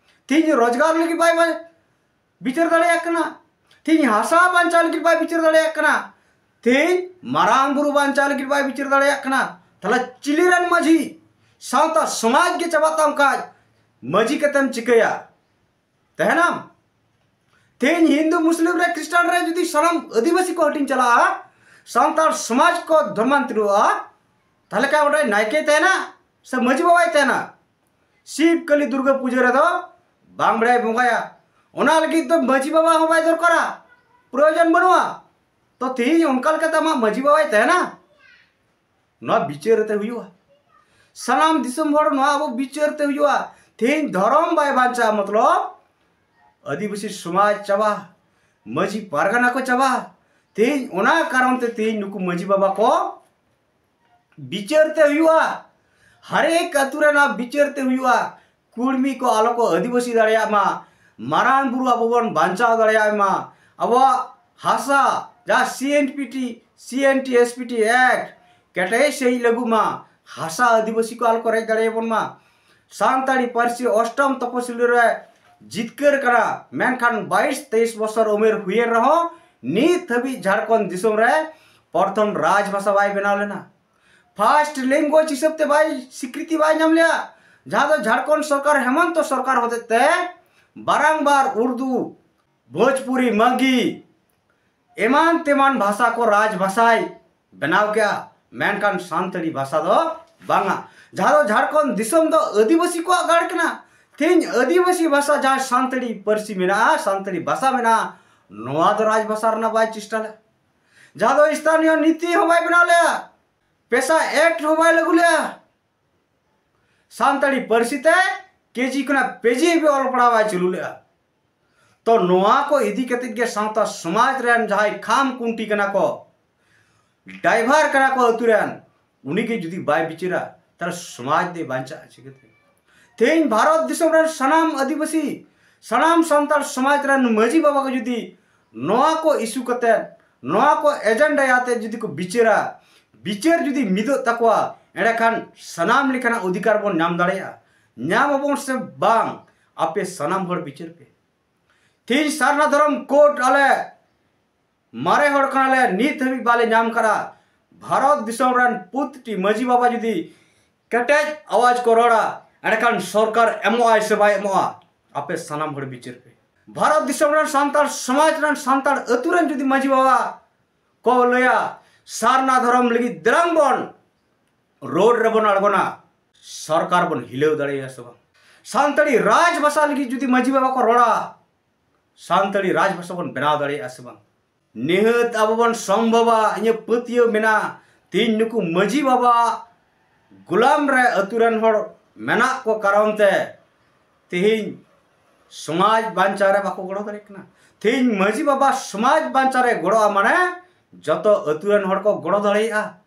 ᱛᱤᱦᱤᱧ ᱨᱳᱡᱽᱜᱟᱨ ᱞᱟᱹᱜᱤᱫ ᱵᱟᱭ, ᱵᱟᱭ ᱵᱤᱪᱟᱹᱨ ᱫᱟᱲᱮᱭᱟᱜ ᱠᱟᱱᱟ᱾ ᱛᱤᱦᱤᱧ ᱦᱟᱥᱟ ᱵᱟᱧᱪᱟᱣ ᱞᱟᱹᱜᱤᱫ ᱵᱟᱭ ᱵᱤᱪᱟᱹᱨ ᱫᱟᱲᱮᱭᱟᱜ ᱠᱟᱱᱟ᱾ ᱛᱤᱦᱤᱧ ᱢᱟᱨᱟᱝ ᱵᱩᱨᱩ ᱵᱟᱧᱪᱟᱣ ᱞᱟᱹᱜᱤᱫ ᱵᱟᱭ ᱵᱤᱪᱟᱹᱨ ᱫᱟᱲᱮᱭᱟᱜ ᱠᱟᱱᱟ᱾ ᱛᱟᱦᱞᱮ ᱪᱤᱞᱤ ᱨᱮᱱ ᱢᱟᱹᱡᱷᱤ, ᱥᱟᱶᱛᱟ ᱥᱚᱢᱟᱡᱽ ᱜᱮ ᱪᱟᱵᱟᱜ ᱛᱟᱢ ᱠᱷᱟᱡ ᱢᱟᱹᱡᱷᱤ ᱠᱟᱛᱮᱢ ᱪᱤᱠᱟᱹᱭᱟ? ᱛᱟᱦᱮᱱᱟᱢ? ᱛᱮᱦᱮᱧ ᱦᱤᱱᱫᱩ, ᱢᱩᱥᱞᱤᱢ ᱨᱮ, ᱠᱷᱨᱤᱥᱴᱟᱱ ᱨᱮ ᱡᱩᱫᱤ ᱥᱟᱱᱟᱢ ᱟᱹᱫᱤᱵᱟᱹᱥᱤ ᱠᱚ ᱦᱟᱹᱴᱤᱧ ᱪᱟᱞᱟᱜᱼᱟ, ᱥᱟᱱᱛᱟᱲ ᱥᱚᱢᱟᱡᱽ ᱠᱚ ᱫᱷᱚᱨᱢᱟᱱᱛᱚᱨᱤᱛᱚᱜᱼᱟ, ᱛᱟᱦᱞᱮ ᱠᱷᱟᱱ ᱚᱸᱰᱮ ᱱᱟᱭᱠᱮ ᱛᱟᱦᱮᱱᱟ ᱥᱮ ᱢᱟᱹᱡᱷᱤ ᱵᱟᱵᱟᱭ ᱛᱟᱦᱮᱱᱟ? ᱥᱤᱵ ᱠᱟᱹᱞᱤ ᱫᱩᱨᱜᱟᱹ ᱯᱩᱡᱟᱹ ᱨᱮᱫᱚ ᱵᱟᱝ ᱵᱮᱲᱟᱭ ᱵᱚᱸᱜᱟᱭᱟ᱾ ᱚᱱᱟ ᱞᱟᱹᱜᱤᱫ ᱫᱚ ᱢᱟᱹᱡᱷᱤ ᱵᱟᱵᱟ ᱦᱚᱸ ᱵᱟᱭ ᱫᱚᱨᱠᱟᱨᱟ, ᱯᱨᱚᱭᱳᱡᱚᱱ ᱵᱟᱹᱱᱩᱜᱼᱟ᱾ ᱛᱚ ᱛᱮᱦᱮᱧ ᱚᱱᱠᱟ ᱞᱮᱠᱟᱛᱮ ᱟᱢᱟᱜ ᱢᱟᱹᱡᱷᱤ ᱵᱟᱵᱟᱭ ᱛᱟᱦᱮᱱᱟ? ᱱᱚᱣᱟ ᱵᱤᱪᱟᱹᱨ ᱟᱛᱮ ᱦᱩᱭᱩᱜᱼᱟ᱾ ᱥᱟᱱᱟᱢ ᱫᱤᱥᱚᱢ ᱦᱚᱲ ᱱᱚᱣᱟ ᱟᱵᱚ ᱵᱤᱪᱟᱹᱨ ᱛᱮ ᱦᱩᱭᱩᱜᱼᱟ᱾ ᱛᱮᱦᱮᱧ ᱫᱷᱚᱨᱚᱢ ᱵᱟᱭ ᱵᱟᱧᱪᱟᱜᱼᱟ, ᱢᱚᱛᱞᱚᱵ ᱟᱹᱫᱤᱵᱟᱹᱥᱤ ᱥᱚᱢᱟᱡᱽ ᱪᱟᱵᱟ, ᱢᱟᱹᱡᱷᱤ ᱯᱟᱨᱜᱟᱱᱟ ᱠᱚ ᱪᱟᱵᱟ᱾ ᱛᱮᱦᱮᱧ ᱚᱱᱟ ᱠᱟᱨᱚᱱ ᱛᱮ ᱛᱮᱦᱮᱧ ᱱᱩᱠᱩ ᱢᱟᱹᱡᱷᱤ ᱵᱟᱵᱟ ᱠᱚ ᱵᱤᱪᱟᱹᱨ ᱛᱮ ᱦᱩᱭᱩᱜᱼᱟ᱾ ᱦᱟᱨᱮᱠ ᱟᱹᱛᱩ ᱨᱮ ᱱᱚᱣᱟ ᱵᱤᱪᱟᱹᱨ ᱛᱮ ᱦᱩᱭᱩᱜᱼᱟ᱾ ᱠᱩᱲᱢᱤ ᱠᱚ ᱟᱞᱚ ᱠᱚ ᱟᱹᱫᱤᱵᱟᱹᱥᱤ ᱫᱟᱲᱮᱭᱟᱜ ᱢᱟ, ᱢᱟᱨᱟᱝ ᱵᱩᱨᱩ ᱟᱵᱚ ᱵᱚᱱ ᱵᱟᱧᱪᱟᱣ ᱫᱟᱲᱮᱭᱟᱭ ᱢᱟ, ᱟᱵᱚᱣᱟᱜ ᱦᱟᱥᱟ ᱡᱟᱦᱟᱸ ᱥᱤ N P T, C N T S P T act ᱠᱮᱴᱮᱡ ᱥᱟᱺᱦᱤᱡ ᱞᱟᱹᱜᱩ ᱢᱟ, ᱦᱟᱥᱟ ᱟᱹᱫᱤᱵᱟᱹᱥᱤ ᱠᱚ ᱟᱞᱚ ᱠᱚ ᱨᱮᱡ ᱫᱟᱲᱮᱭᱟᱵᱚᱱ ᱢᱟ᱾ ᱥᱟᱱᱛᱟᱲᱤ ᱯᱟᱹᱨᱥᱤ ᱚᱥᱴᱚᱢ ᱛᱚᱯᱚᱥᱤᱞᱤ ᱨᱮ ᱡᱤᱛᱠᱟᱹᱨ ᱠᱟᱱᱟ, ᱢᱮᱱᱠᱷᱟᱱ ᱵᱟᱭᱤᱥ ᱛᱮᱭᱤᱥ ᱵᱚᱪᱷᱚᱨ ᱩᱢᱮᱨ ᱦᱩᱭᱮᱱ ᱨᱮᱦᱚᱸ ᱱᱤᱛ ᱦᱟᱹᱵᱤᱡ ᱡᱷᱟᱲᱠᱷᱚᱸᱰ ᱫᱤᱥᱚᱢ ᱨᱮ ᱯᱨᱚᱛᱷᱚᱢ ᱨᱟᱡᱽ ᱵᱷᱟᱥᱟ ᱵᱟᱭ ᱵᱮᱱᱟᱣ ᱞᱮᱱᱟ, ᱯᱷᱟᱥᱴ ᱞᱮᱝᱜᱩᱭᱮᱡᱽ ᱦᱤᱥᱟᱹᱵ ᱛᱮ ᱵᱟᱭ ᱥᱤᱠᱨᱤᱛᱤ ᱵᱟᱭ ᱧᱟᱢ ᱞᱮᱜᱼᱟ, ᱡᱟᱦᱟᱸ ᱫᱚ ᱡᱷᱟᱲᱠᱷᱚᱸᱰ ᱥᱚᱨᱠᱟᱨ ᱦᱮᱢᱚᱱᱛᱚ ᱥᱚᱨᱠᱟᱨ ᱦᱚᱛᱮᱡ ᱛᱮ ᱵᱟᱨᱟᱝᱵᱟᱨ ᱩᱨᱫᱩ, ᱵᱷᱳᱡᱽᱯᱩᱨᱤ, ᱢᱟᱜᱷᱤ ᱮᱢᱟᱱ ᱛᱮᱢᱟᱱ ᱵᱷᱟᱥᱟ ᱠᱚ ᱨᱟᱡᱽ ᱵᱷᱟᱥᱟᱭ ᱵᱮᱱᱟᱣ ᱠᱮᱜᱼᱟ, ᱢᱮᱱᱠᱷᱟᱱ ᱥᱟᱱᱛᱟᱲᱤ ᱵᱷᱟᱥᱟ ᱫᱚ ᱵᱟᱝᱟ᱾ ᱡᱟᱦᱟᱸ ᱫᱚ ᱡᱷᱟᱲᱠᱷᱚᱸᱰ ᱫᱤᱥᱚᱢ ᱫᱚ ᱟᱹᱫᱤᱵᱟᱹᱥᱤ ᱠᱚᱣᱟᱜ ᱜᱟᱲ ᱠᱟᱱᱟ᱾ ᱛᱮᱦᱮᱧ ᱟᱹᱫᱤᱵᱟᱹᱥᱤ ᱵᱷᱟᱥᱟ, ᱡᱟᱦᱟᱸ ᱥᱟᱱᱛᱟᱲᱤ ᱯᱟᱹᱨᱥᱤ ᱢᱮᱱᱟᱜᱼᱟ, ᱥᱟᱱᱛᱟᱲᱤ ᱵᱷᱟᱥᱟ ᱢᱮᱱᱟᱜᱼᱟ, ᱱᱚᱣᱟ ᱫᱚ ᱨᱟᱡᱽ ᱵᱷᱟᱥᱟ ᱨᱮᱱᱟᱜ ᱵᱟᱭ ᱪᱮᱥᱴᱟ ᱞᱮᱫᱼᱟ᱾ ᱡᱟᱦᱟᱸ ᱫᱚ ᱥᱛᱷᱟᱱᱤᱭᱚ ᱱᱤᱛᱤ ᱦᱚᱸ ᱵᱟᱭ ᱵᱮᱱᱟᱣ ᱞᱮᱫᱼᱟ, ᱯᱮᱥᱟ ᱮᱠᱴ ᱦᱚᱸ ᱵᱟᱭ ᱞᱟᱹᱜᱩ ᱞᱮᱫᱼᱟ᱾ ᱥᱟᱱᱛᱟᱲᱤ ᱯᱟᱹᱨᱥᱤ ᱛᱮ ᱠᱮᱡᱤ ᱠᱷᱚᱱᱟᱜ ᱯᱮᱡᱤ ᱦᱟᱹᱵᱤᱡ ᱚᱞ ᱯᱟᱲᱦᱟᱣ ᱵᱟᱭ ᱪᱟᱹᱞᱩ ᱞᱮᱫᱼᱟ᱾ ᱛᱚ ᱱᱚᱣᱟ ᱠᱚ ᱤᱫᱤ ᱠᱟᱛᱮ ᱜᱮ ᱥᱟᱶᱛᱟ ᱥᱚᱢᱟᱡᱽ ᱨᱮᱱ ᱡᱟᱦᱟᱸᱭ ᱠᱷᱟᱢ ᱠᱷᱩᱱᱴᱤ ᱠᱟᱱᱟ ᱠᱚ, ᱰᱟᱭᱵᱷᱟᱨ ᱠᱟᱱᱟ ᱠᱚ ᱟᱹᱛᱩ ᱨᱮᱱ, ᱩᱱᱤ ᱜᱮ ᱡᱩᱫᱤ ᱵᱟᱭ ᱵᱤᱪᱟᱹᱨᱟ, ᱛᱟᱦᱞᱮ ᱥᱚᱢᱟᱡᱽ ᱫᱚ ᱵᱟᱧᱪᱟᱜᱼᱟ ᱪᱤᱠᱟᱹᱛᱮ? ᱛᱮᱦᱮᱧ ᱵᱷᱟᱨᱚᱛ ᱫᱤᱥᱚᱢ ᱨᱮᱱ ᱥᱟᱱᱟᱢ ᱟᱹᱫᱤᱵᱟᱹᱥᱤ, ᱥᱟᱱᱟᱢ ᱥᱟᱱᱛᱟᱲ ᱥᱚᱢᱟᱡᱽ ᱨᱮᱱ ᱢᱟᱹᱡᱷᱤ ᱵᱟᱵᱟ ᱠᱚ ᱡᱩᱫᱤ ᱱᱚᱣᱟ ᱠᱚ ᱤᱥᱩ ᱠᱟᱛᱮ, ᱱᱚᱣᱟ ᱠᱚ ᱮᱡᱮᱱᱰᱟ ᱟᱛᱮ ᱡᱩᱫᱤ ᱠᱚ ᱵᱤᱪᱟᱹᱨᱟ, ᱵᱤᱪᱟᱹᱨ ᱡᱩᱫᱤ ᱢᱤᱫᱚᱜ ᱛᱟᱠᱚᱣᱟ, ᱮᱸᱰᱮᱠᱷᱟᱱ ᱥᱟᱱᱟᱢ ᱞᱮᱠᱟᱱᱟᱜ ᱚᱫᱷᱤᱠᱟᱨ ᱵᱚᱱ ᱧᱟᱢ ᱫᱟᱲᱮᱭᱟᱜᱼᱟ᱾ ᱧᱟᱢ ᱟᱵᱚᱱ ᱥᱮ ᱵᱟᱝ, ᱟᱯᱮ ᱥᱟᱱᱟᱢ ᱦᱚᱲ ᱵᱤᱪᱟᱹᱨ ᱯᱮ᱾ ᱛᱮᱦᱮᱧ ᱥᱟᱨᱱᱟ ᱫᱷᱚᱨᱚᱢ ᱠᱳᱰ ᱟᱞᱮ ᱢᱟᱨᱮ ᱦᱚᱲ ᱠᱟᱱᱟᱞᱮ, ᱱᱤᱛ ᱦᱟᱹᱵᱤᱡ ᱵᱟᱞᱮ ᱧᱟᱢ ᱠᱟᱫᱟ᱾ ᱵᱷᱟᱨᱚᱛ ᱫᱤᱥᱚᱢ ᱨᱮᱱ ᱯᱨᱚᱛᱤᱴᱤ ᱢᱟᱹᱡᱷᱤ ᱵᱟᱵᱟ ᱡᱩᱫᱤ ᱠᱮᱴᱮᱡ ᱟᱣᱟᱡ ᱠᱚ ᱨᱚᱲᱟ, ᱮᱸᱰᱮᱠᱷᱟᱱ ᱥᱚᱨᱠᱟᱨ ᱮᱢᱚᱜᱼᱟᱭ ᱥᱮ ᱵᱟᱭ ᱮᱢᱚᱜᱼᱟ, ᱟᱯᱮ ᱥᱟᱱᱟᱢ ᱦᱚᱲ ᱵᱤᱪᱟᱹᱨ ᱯᱮ᱾ ᱵᱷᱟᱨᱚᱛ ᱫᱤᱥᱚᱢ ᱨᱮᱱ ᱥᱟᱱᱛᱟᱲ ᱥᱚᱢᱟᱡᱽ ᱨᱮᱱ ᱥᱟᱱᱛᱟᱲ ᱟᱹᱛᱩ ᱨᱮᱱ ᱡᱩᱫᱤ ᱢᱟᱹᱡᱷᱤ ᱵᱟᱵᱟ ᱠᱚ ᱞᱟᱹᱭᱟ, ᱥᱟᱨᱱᱟ ᱫᱷᱚᱨᱚᱢ ᱞᱟᱹᱜᱤᱫ ᱫᱮᱞᱟᱝ ᱵᱚᱱ ᱨᱳᱰ ᱨᱮᱵᱚᱱ ᱟᱬᱜᱚᱱᱟ, ᱥᱚᱨᱠᱟᱨ ᱵᱚᱱ ᱦᱤᱞᱟᱹᱣ ᱫᱟᱲᱮᱭᱟᱜᱼᱟ ᱥᱮ ᱵᱟᱝ? ᱥᱟᱱᱛᱟᱲᱤ ᱨᱟᱡᱽ ᱵᱷᱟᱥᱟ ᱞᱟᱹᱜᱤᱫ ᱡᱩᱫᱤ ᱢᱟᱹᱡᱷᱤ ᱵᱟᱵᱟ ᱠᱚ ᱨᱚᱲᱟ, ᱥᱟᱱᱛᱟᱲᱤ ᱨᱟᱡᱽ ᱵᱷᱟᱥᱟ ᱵᱚᱱ ᱵᱮᱱᱟᱣ ᱫᱟᱲᱮᱭᱟᱜᱼᱟ ᱥᱮ ᱵᱟᱝ? ᱱᱤᱦᱟᱹᱛ ᱟᱵᱚ ᱵᱚᱱ ᱥᱚᱢᱵᱷᱚᱵᱟ᱾ ᱤᱧᱟᱹᱜ ᱯᱟᱹᱛᱭᱟᱹᱣ ᱢᱮᱱᱟᱜᱼᱟ, ᱛᱮᱦᱮᱧ ᱱᱩᱠᱩ ᱢᱟᱹᱡᱷᱤ ᱵᱟᱵᱟ ᱜᱩᱞᱟᱢ ᱨᱮ ᱟᱹᱛᱩ ᱨᱮᱱ ᱦᱚᱲ ᱢᱮᱱᱟᱜ ᱠᱚ ᱠᱟᱨᱚᱱ ᱛᱮ ᱛᱮᱦᱮᱧ ᱥᱚᱢᱟᱡᱽ ᱵᱟᱧᱪᱟᱣ ᱨᱮ ᱵᱟᱠᱚ ᱜᱚᱲᱚ ᱫᱟᱲᱮᱭᱟᱜ ᱠᱟᱱᱟ᱾ ᱛᱮᱦᱮᱧ ᱢᱟᱹᱡᱷᱤ ᱵᱟᱵᱟ ᱥᱚᱢᱟᱡᱽ ᱵᱟᱧᱪᱟᱣ ᱨᱮ ᱜᱚᱲᱚᱜᱼᱟ, ᱢᱟᱱᱮ ᱡᱚᱛᱚ ᱟᱹᱛᱩ ᱨᱮᱱ ᱦᱚᱲ ᱠᱚ ᱜᱚᱲᱚ ᱫᱟᱲᱮᱭᱟᱜᱼᱟ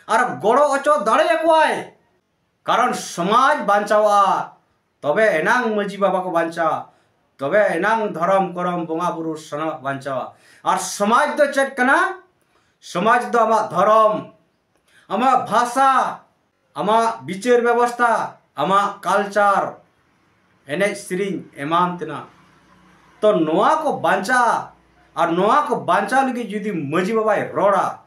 ᱟᱨ ᱜᱚᱲᱚ ᱦᱚᱪᱚ ᱫᱟᱲᱮᱭᱟᱠᱚᱣᱟᱭ᱾ ᱠᱟᱨᱚᱱ ᱥᱚᱢᱟᱡᱽ ᱵᱟᱧᱪᱟᱣᱚᱜᱼᱟ, ᱛᱚᱵᱮ ᱮᱱᱟᱝ ᱢᱟᱹᱡᱷᱤ ᱵᱟᱵᱟ ᱠᱚ ᱵᱟᱧᱪᱟᱣᱟ, ᱛᱚᱵᱮ ᱮᱱᱟᱝ ᱫᱷᱚᱨᱚᱢ ᱠᱚᱨᱚᱢ ᱵᱚᱸᱜᱟ ᱵᱩᱨᱩ ᱥᱟᱱᱟᱢᱟᱜ ᱵᱟᱧᱪᱟᱣᱟ᱾ ᱟᱨ ᱥᱚᱢᱟᱡᱽ ᱫᱚ ᱪᱮᱫ ᱠᱟᱱᱟ? ᱥᱚᱢᱟᱡᱽ ᱫᱚ ᱟᱢᱟᱜ ᱫᱷᱚᱨᱚᱢ, ᱟᱢᱟᱜ ᱵᱷᱟᱥᱟ, ᱟᱢᱟᱜ ᱵᱤᱪᱟᱹᱨ ᱵᱮᱵᱚᱥᱛᱟ, ᱟᱢᱟᱜ ᱠᱟᱞᱪᱟᱨ, ᱮᱱᱮᱡ ᱥᱮᱨᱮᱧ ᱮᱢᱟᱱ ᱛᱮᱱᱟᱜ᱾ ᱛᱚ ᱱᱚᱣᱟ ᱠᱚ ᱵᱟᱧᱪᱟᱜᱼᱟ, ᱟᱨ ᱱᱚᱣᱟ ᱠᱚ ᱵᱟᱧᱪᱟᱣ ᱞᱟᱹᱜᱤᱫ ᱡᱩᱫᱤ ᱢᱟᱹᱡᱷᱤ ᱵᱟᱵᱟᱭ ᱨᱚᱲᱟ,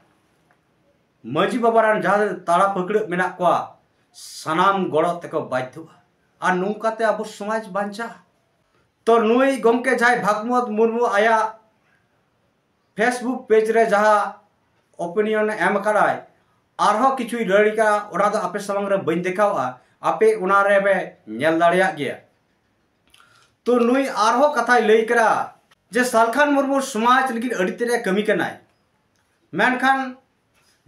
ᱢᱟᱹᱡᱷᱤ ᱵᱟᱵᱟ ᱨᱮᱱ ᱡᱟᱦᱟᱸ ᱛᱟᱲᱟ ᱯᱷᱟᱹᱠᱲᱟᱹᱜ ᱢᱮᱱᱟᱜ ᱠᱚᱣᱟ, ᱥᱟᱱᱟᱢ ᱜᱚᱲᱚ ᱛᱮᱠᱚ ᱵᱟᱫᱽᱫᱷᱚᱜᱼᱟ᱾ ᱟᱨ ᱱᱚᱝᱠᱟᱛᱮ ᱟᱵᱚ ᱥᱚᱢᱟᱡᱽ ᱵᱟᱧᱪᱟᱜᱼᱟ᱾ ᱛᱚ ᱱᱩᱭ ᱜᱚᱢᱠᱮ ᱡᱟᱦᱟᱸᱭ ᱵᱷᱟᱜᱽᱢᱚᱛ ᱢᱩᱨᱢᱩ ᱟᱭᱟᱜ Facebook ᱯᱮᱡᱽ ᱨᱮ ᱡᱟᱦᱟᱸ ᱳᱯᱤᱱᱤᱭᱚᱱ ᱮ ᱮᱢ ᱟᱠᱟᱫᱟᱭ, ᱟᱨᱦᱚᱸ ᱠᱤᱪᱷᱩᱭ ᱞᱟᱹᱭ ᱠᱟᱜᱼᱟ, ᱚᱱᱟ ᱫᱚ ᱟᱯᱮ ᱥᱟᱢᱟᱝ ᱨᱮ ᱵᱟᱹᱧ ᱫᱮᱠᱷᱟᱣᱼᱟ, ᱟᱯᱮ ᱚᱱᱟ ᱨᱮ ᱯᱮ ᱧᱮᱞ ᱫᱟᱲᱮᱭᱟᱜ ᱜᱮᱭᱟ᱾ ᱛᱚ ᱱᱩᱭ ᱟᱨᱦᱚᱸ ᱠᱟᱛᱷᱟᱭ ᱞᱟᱹᱭ ᱠᱮᱫᱟ ᱡᱮ ᱥᱟᱞᱠᱷᱟᱱ ᱢᱩᱨᱢᱩ ᱥᱚᱢᱟᱡᱽ ᱞᱟᱹᱜᱤᱫ ᱟᱹᱰᱤ ᱛᱮᱫ ᱮ ᱠᱟᱹᱢᱤ ᱠᱟᱱᱟᱭ, ᱢᱮᱱᱠᱷᱟᱱ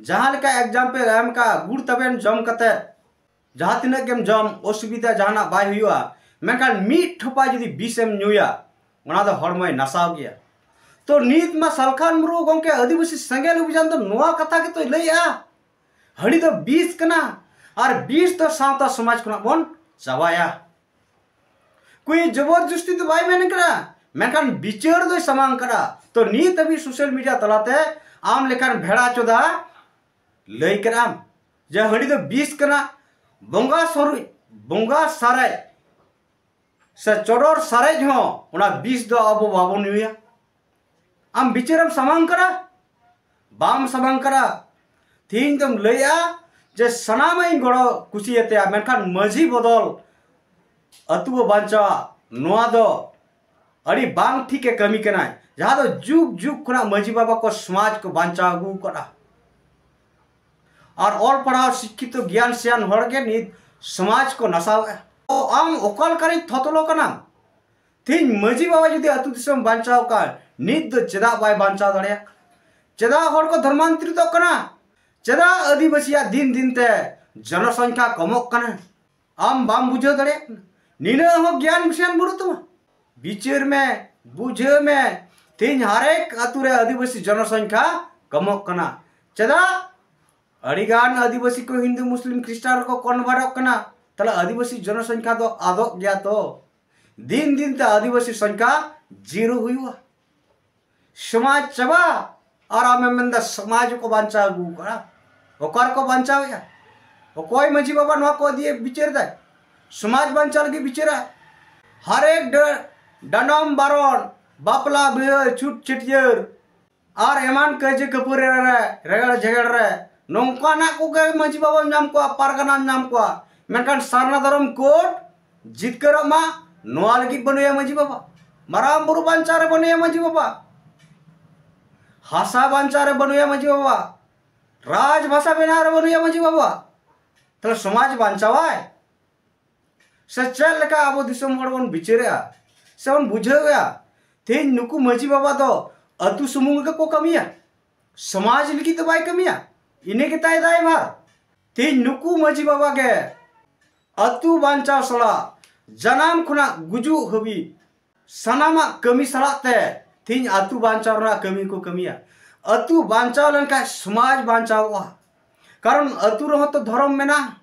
ᱡᱟᱦᱟᱸ ᱞᱮᱠᱟ example ᱮᱢ ᱠᱟᱜᱼᱟ, ᱜᱩᱲ ᱛᱟᱵᱮᱱ ᱡᱚᱢ ᱠᱟᱛᱮ ᱡᱟᱦᱟᱸ ᱛᱤᱱᱟᱹᱜ ᱜᱮᱢ ᱡᱚᱢ, ᱚᱥᱩᱵᱤᱫᱷᱟ ᱡᱟᱦᱟᱱᱟᱜ ᱵᱟᱭ ᱦᱩᱭᱩᱜᱼᱟ, ᱢᱮᱱᱠᱷᱟᱱ ᱢᱤᱫ ᱴᱷᱚᱯᱟ ᱡᱩᱫᱤ ᱵᱤᱥ ᱮᱢ ᱧᱩᱭᱟ, ᱚᱱᱟ ᱫᱚ ᱦᱚᱲᱢᱚᱭ ᱱᱟᱥᱟᱣ ᱜᱮᱭᱟ᱾ ᱛᱚ ᱱᱤᱛ ᱢᱟ ᱥᱟᱞᱠᱷᱟᱱ ᱢᱩᱨᱢᱩ ᱜᱚᱢᱠᱮ ᱟᱹᱫᱤᱵᱟᱹᱥᱤ ᱥᱮᱸᱜᱮᱞ ᱚᱵᱷᱤᱡᱟᱱ ᱫᱚ ᱱᱚᱣᱟ ᱠᱟᱛᱷᱟ ᱜᱮᱛᱚᱭ ᱞᱟᱹᱭᱮᱜᱼᱟ, ᱦᱟᱺᱰᱤ ᱫᱚ ᱵᱤᱥ ᱠᱟᱱᱟ, ᱟᱨ ᱵᱤᱥ ᱫᱚ ᱥᱟᱶᱛᱟ ᱥᱚᱢᱟᱡᱽ ᱠᱷᱚᱱᱟᱜ ᱵᱚᱱ ᱪᱟᱵᱟᱭᱟ᱾ ᱠᱩᱭ ᱡᱚᱵᱚᱨ ᱡᱩᱥᱛᱤ ᱫᱚ ᱵᱟᱭ ᱢᱮᱱ ᱠᱟᱱᱟ, ᱢᱮᱱᱠᱷᱟᱱ ᱵᱤᱪᱟᱹᱨ ᱫᱚᱭ ᱥᱟᱢᱟᱝ ᱠᱟᱱᱟ᱾ ᱛᱚ ᱱᱤᱛ ᱦᱟᱹᱵᱤᱡ social media ᱛᱟᱞᱟᱛᱮ ᱟᱢ ᱞᱮᱠᱟᱱ ᱵᱷᱮᱲᱟ ᱪᱚᱫᱟ ᱞᱟᱹᱭ ᱠᱮᱫᱟᱢ ᱡᱮ ᱦᱟᱺᱰᱤ ᱫᱚ ᱵᱤᱥ ᱠᱟᱱᱟ, ᱵᱚᱸᱜᱟ ᱥᱚᱨᱩᱡ, ᱵᱚᱸᱜᱟ ᱥᱟᱨᱮᱡ ᱥᱮ ᱪᱚᱰᱚᱨ ᱥᱟᱨᱮᱡ ᱦᱚᱸ ᱚᱱᱟ ᱵᱤᱥ ᱫᱚ ᱟᱵᱚ ᱵᱟᱵᱚᱱ ᱧᱩᱭᱟ᱾ ᱟᱢ ᱵᱤᱪᱟᱹᱨᱮᱢ ᱥᱟᱢᱟᱝ ᱠᱟᱱᱟ, ᱵᱟᱢ ᱥᱟᱢᱟᱝ ᱠᱟᱱᱟ᱾ ᱛᱮᱦᱮᱧ ᱫᱚᱢ ᱞᱟᱹᱭᱮᱜᱼᱟ ᱡᱮ ᱥᱟᱱᱟᱢᱟᱜ ᱤᱧ ᱜᱚᱲᱚ ᱠᱩᱥᱤᱭᱟᱛᱮᱭᱟ, ᱢᱮᱱᱠᱷᱟᱱ ᱢᱟᱹᱡᱷᱤ ᱵᱚᱫᱚᱞ ᱟᱹᱛᱩ ᱵᱚ ᱵᱟᱧᱪᱟᱣᱟ, ᱱᱚᱣᱟ ᱫᱚ ᱟᱹᱰᱤ ᱵᱟᱝ ᱴᱷᱤᱠᱮ ᱠᱟᱹᱢᱤ ᱠᱟᱱᱟᱭ, ᱡᱟᱦᱟᱸ ᱫᱚ ᱡᱩᱜᱽ ᱡᱩᱜᱽ ᱠᱷᱚᱱᱟᱜ ᱢᱟᱹᱡᱷᱤ ᱵᱟᱵᱟ ᱠᱚ ᱥᱚᱢᱟᱡᱽ ᱠᱚ ᱵᱟᱧᱪᱟᱣ ᱟᱹᱜᱩ ᱟᱠᱟᱫᱼᱟ᱾ ᱟᱨ ᱚᱞ ᱯᱟᱲᱦᱟᱣ ᱥᱤᱠᱠᱷᱤᱛᱚ ᱜᱮᱭᱟᱱ ᱥᱮᱭᱟᱱ ᱦᱚᱲ ᱜᱮ ᱱᱤᱛ ᱥᱚᱢᱟᱡᱽ ᱠᱚ ᱱᱟᱥᱟᱣᱮᱫᱼᱟ᱾ ᱛᱚ ᱟᱢ ᱚᱠᱟ ᱞᱮᱠᱟᱱᱤᱡ ᱛᱷᱚᱛᱞᱚ ᱠᱟᱱᱟᱢ? ᱛᱮᱦᱮᱧ ᱢᱟᱹᱡᱷᱤ ᱵᱟᱵᱟ ᱡᱩᱫᱤ ᱟᱹᱛᱩ ᱫᱤᱥᱚᱢ ᱵᱟᱧᱪᱟᱣ ᱠᱟᱱ, ᱱᱤᱛ ᱫᱚ ᱪᱮᱫᱟᱜ ᱵᱟᱭ ᱵᱟᱧᱪᱟᱣ ᱫᱟᱲᱮᱭᱟᱜ ᱠᱟᱱᱟ? ᱪᱮᱫᱟᱜ ᱦᱚᱲ ᱠᱚ ᱫᱷᱚᱨᱢᱟᱱᱛᱚᱨᱤᱛᱚᱜ ᱠᱟᱱᱟ? ᱪᱮᱫᱟᱜ ᱟᱹᱫᱤᱵᱟᱹᱥᱤᱭᱟᱜ ᱫᱤᱱ ᱫᱤᱱ ᱛᱮ ᱡᱚᱱᱚᱥᱚᱝᱠᱷᱟ ᱠᱚᱢᱚᱜ ᱠᱟᱱᱟ? ᱟᱢ ᱵᱟᱢ ᱵᱩᱡᱷᱟᱹᱣ ᱫᱟᱲᱮᱭᱟᱜ ᱠᱟᱱᱟ? ᱱᱤᱱᱟᱹᱜ ᱦᱚᱸ ᱜᱮᱭᱟᱱ ᱵᱤᱥᱭᱟᱱ ᱵᱟᱹᱱᱩᱜ ᱛᱟᱢᱟ? ᱵᱤᱪᱟᱹᱨ ᱢᱮ, ᱵᱩᱡᱷᱟᱹᱣ ᱢᱮ᱾ ᱛᱮᱦᱮᱧ ᱦᱟᱨᱮᱠ ᱟᱹᱛᱩ ᱨᱮ ᱟᱹᱫᱤᱵᱟᱹᱥᱤ ᱡᱚᱱᱚᱥᱚᱝᱠᱷᱟ ᱠᱚᱢᱚᱜ ᱠᱟᱱᱟ᱾ ᱪᱮᱫᱟᱜ? ᱟᱹᱰᱤᱜᱟᱱ ᱟᱹᱫᱤᱵᱟᱹᱥᱤ ᱠᱚ ᱦᱤᱱᱫᱩ, ᱢᱩᱥᱞᱤᱢ, ᱠᱷᱨᱤᱥᱴᱟᱱ ᱨᱮᱠᱚ convertᱚᱜ ᱠᱟᱱᱟ᱾ ᱛᱟᱦᱞᱮ ᱟᱹᱫᱤᱵᱟᱹᱥᱤ ᱡᱚᱱᱚᱥᱚᱝᱠᱷᱟ ᱫᱚ ᱟᱫᱚᱜ ᱜᱮᱭᱟ ᱛᱚ᱾ ᱫᱤᱱ ᱫᱤᱱ ᱛᱮ ᱟᱹᱫᱤᱵᱟᱹᱥᱤ ᱥᱚᱝᱠᱷᱟ ᱡᱤᱨᱳ ᱦᱩᱭᱩᱜᱼᱟ᱾ ᱥᱚᱢᱟᱡᱽ ᱪᱟᱵᱟ, ᱟᱨ ᱟᱢᱮᱢ ᱢᱮᱱᱫᱟ ᱥᱚᱢᱟᱡᱽ ᱠᱚ ᱵᱟᱧᱪᱟᱣ ᱟᱹᱜᱩ ᱠᱟᱜᱼᱟ᱾ ᱚᱠᱟ ᱨᱮᱠᱚ ᱵᱟᱧᱪᱟᱣᱮᱜᱼᱟ? ᱚᱠᱚᱭ ᱢᱟᱹᱡᱷᱤ ᱵᱟᱵᱟ ᱱᱚᱣᱟ ᱠᱚ ᱤᱫᱤᱭᱮ ᱵᱤᱪᱟᱹᱨ ᱫᱟᱭ? ᱥᱚᱢᱟᱡᱽ ᱵᱟᱧᱪᱟᱣ ᱞᱟᱹᱜᱤᱫ ᱵᱤᱪᱟᱹᱨᱟ᱾ ᱦᱟᱨᱮᱠ ᱰᱟᱹ-, ᱰᱟᱸᱰᱚᱢ ᱵᱟᱨᱚᱱ, ᱵᱟᱯᱞᱟ ᱵᱤᱦᱟᱹ, ᱪᱷᱩᱛ ᱪᱷᱟᱹᱴᱭᱟᱹᱨ, ᱟᱨ ᱮᱢᱟᱱ ᱠᱟᱹᱭᱡᱟᱹ ᱠᱷᱟᱹᱯᱟᱹᱨᱤ ᱨᱮ, ᱨᱮᱜᱮᱲ ᱡᱷᱮᱜᱮᱲ ᱨᱮ ᱱᱚᱝᱠᱟᱱᱟᱜ ᱠᱚᱜᱮ ᱢᱟᱹᱡᱷᱤ ᱵᱟᱵᱟᱢ ᱧᱟᱢ ᱠᱚᱣᱟ, ᱯᱟᱨᱜᱟᱱᱟᱢ ᱧᱟᱢ ᱠᱚᱣᱟ, ᱢᱮᱱᱠᱷᱟᱱ ᱥᱟᱨᱱᱟ ᱫᱷᱚᱨᱚᱢ ᱠᱳᱰ ᱡᱤᱛᱠᱟᱹᱨᱚᱜ ᱢᱟ, ᱱᱚᱣᱟ ᱞᱟᱹᱜᱤᱫ ᱵᱟᱹᱱᱩᱭᱟ ᱢᱟᱹᱡᱷᱤ ᱵᱟᱵᱟ᱾ ᱢᱟᱨᱟᱝ ᱵᱩᱨᱩ ᱵᱟᱧᱪᱟᱣ ᱨᱮ ᱵᱟᱹᱱᱩᱭᱟ ᱢᱟᱹᱡᱷᱤ ᱵᱟᱵᱟ᱾ ᱦᱟᱥᱟ ᱵᱟᱧᱪᱟᱣ ᱨᱮ ᱵᱟᱹᱱᱩᱭᱟ ᱢᱟᱹᱡᱷᱤ ᱵᱟᱵᱟ᱾ ᱨᱟᱡᱽ ᱵᱷᱟᱥᱟ ᱵᱮᱱᱟᱣ ᱨᱮ ᱵᱟᱹᱱᱩᱭᱟ ᱢᱟᱹᱡᱷᱤ ᱵᱟᱵᱟ, ᱛᱟᱦᱞᱮ ᱥᱚᱢᱟᱡᱽ ᱵᱟᱧᱪᱟᱣᱟᱭ? ᱥᱮ ᱪᱮᱫ ᱞᱮᱠᱟ ᱟᱵᱚ ᱫᱤᱥᱚᱢ ᱦᱚᱲ ᱵᱚᱱ ᱵᱤᱪᱟᱹᱨᱮᱜᱼᱟ ᱥᱮ ᱵᱚᱱ ᱵᱩᱡᱷᱟᱹᱣᱮᱜᱼᱟ? ᱛᱮᱦᱮᱧ ᱱᱩᱠᱩ ᱢᱟᱹᱡᱷᱤ ᱵᱟᱵᱟ ᱫᱚ ᱟᱹᱛᱩ ᱥᱩᱢᱩᱝ ᱜᱮᱠᱚ ᱠᱟᱹᱢᱤᱭᱟ, ᱥᱚᱢᱟᱡᱽ ᱞᱟᱹᱜᱤᱫ ᱫᱚ ᱵᱟᱭ ᱠᱟᱹᱢᱤᱭᱟ᱾ ᱤᱱᱟᱹ ᱜᱮᱛᱟᱭ ᱫᱟᱭᱵᱷᱟᱨ᱾ ᱛᱮᱦᱮᱧ ᱱᱩᱠᱩ ᱢᱟᱹᱡᱷᱤ ᱵᱟᱵᱟ ᱜᱮ ᱟᱹᱛᱩ ᱵᱟᱧᱪᱟᱣ ᱥᱟᱞᱟᱜ, ᱡᱟᱱᱟᱢ ᱠᱷᱚᱱᱟᱜ ᱜᱩᱡᱩᱜ ᱦᱟᱹᱵᱤᱡ ᱥᱟᱱᱟᱢᱟᱜ ᱠᱟᱹᱢᱤ ᱥᱟᱞᱟᱜ ᱛᱮ ᱛᱮᱦᱮᱧ ᱟᱹᱛᱩ ᱵᱟᱧᱪᱟᱣ ᱨᱮᱱᱟᱜ ᱠᱟᱹᱢᱤ ᱠᱚ ᱠᱟᱹᱢᱤᱭᱟ᱾ ᱟᱹᱛᱩ ᱵᱟᱧᱪᱟᱣ ᱞᱮᱱᱠᱷᱟᱱ ᱥᱚᱢᱟᱡᱽ ᱵᱟᱧᱪᱟᱣᱚᱜᱼᱟ᱾ ᱠᱟᱨᱚᱱ ᱟᱹᱛᱩ ᱨᱮᱦᱚᱸ ᱛᱚ ᱫᱷᱚᱨᱚᱢ ᱢᱮᱱᱟᱜᱼᱟ,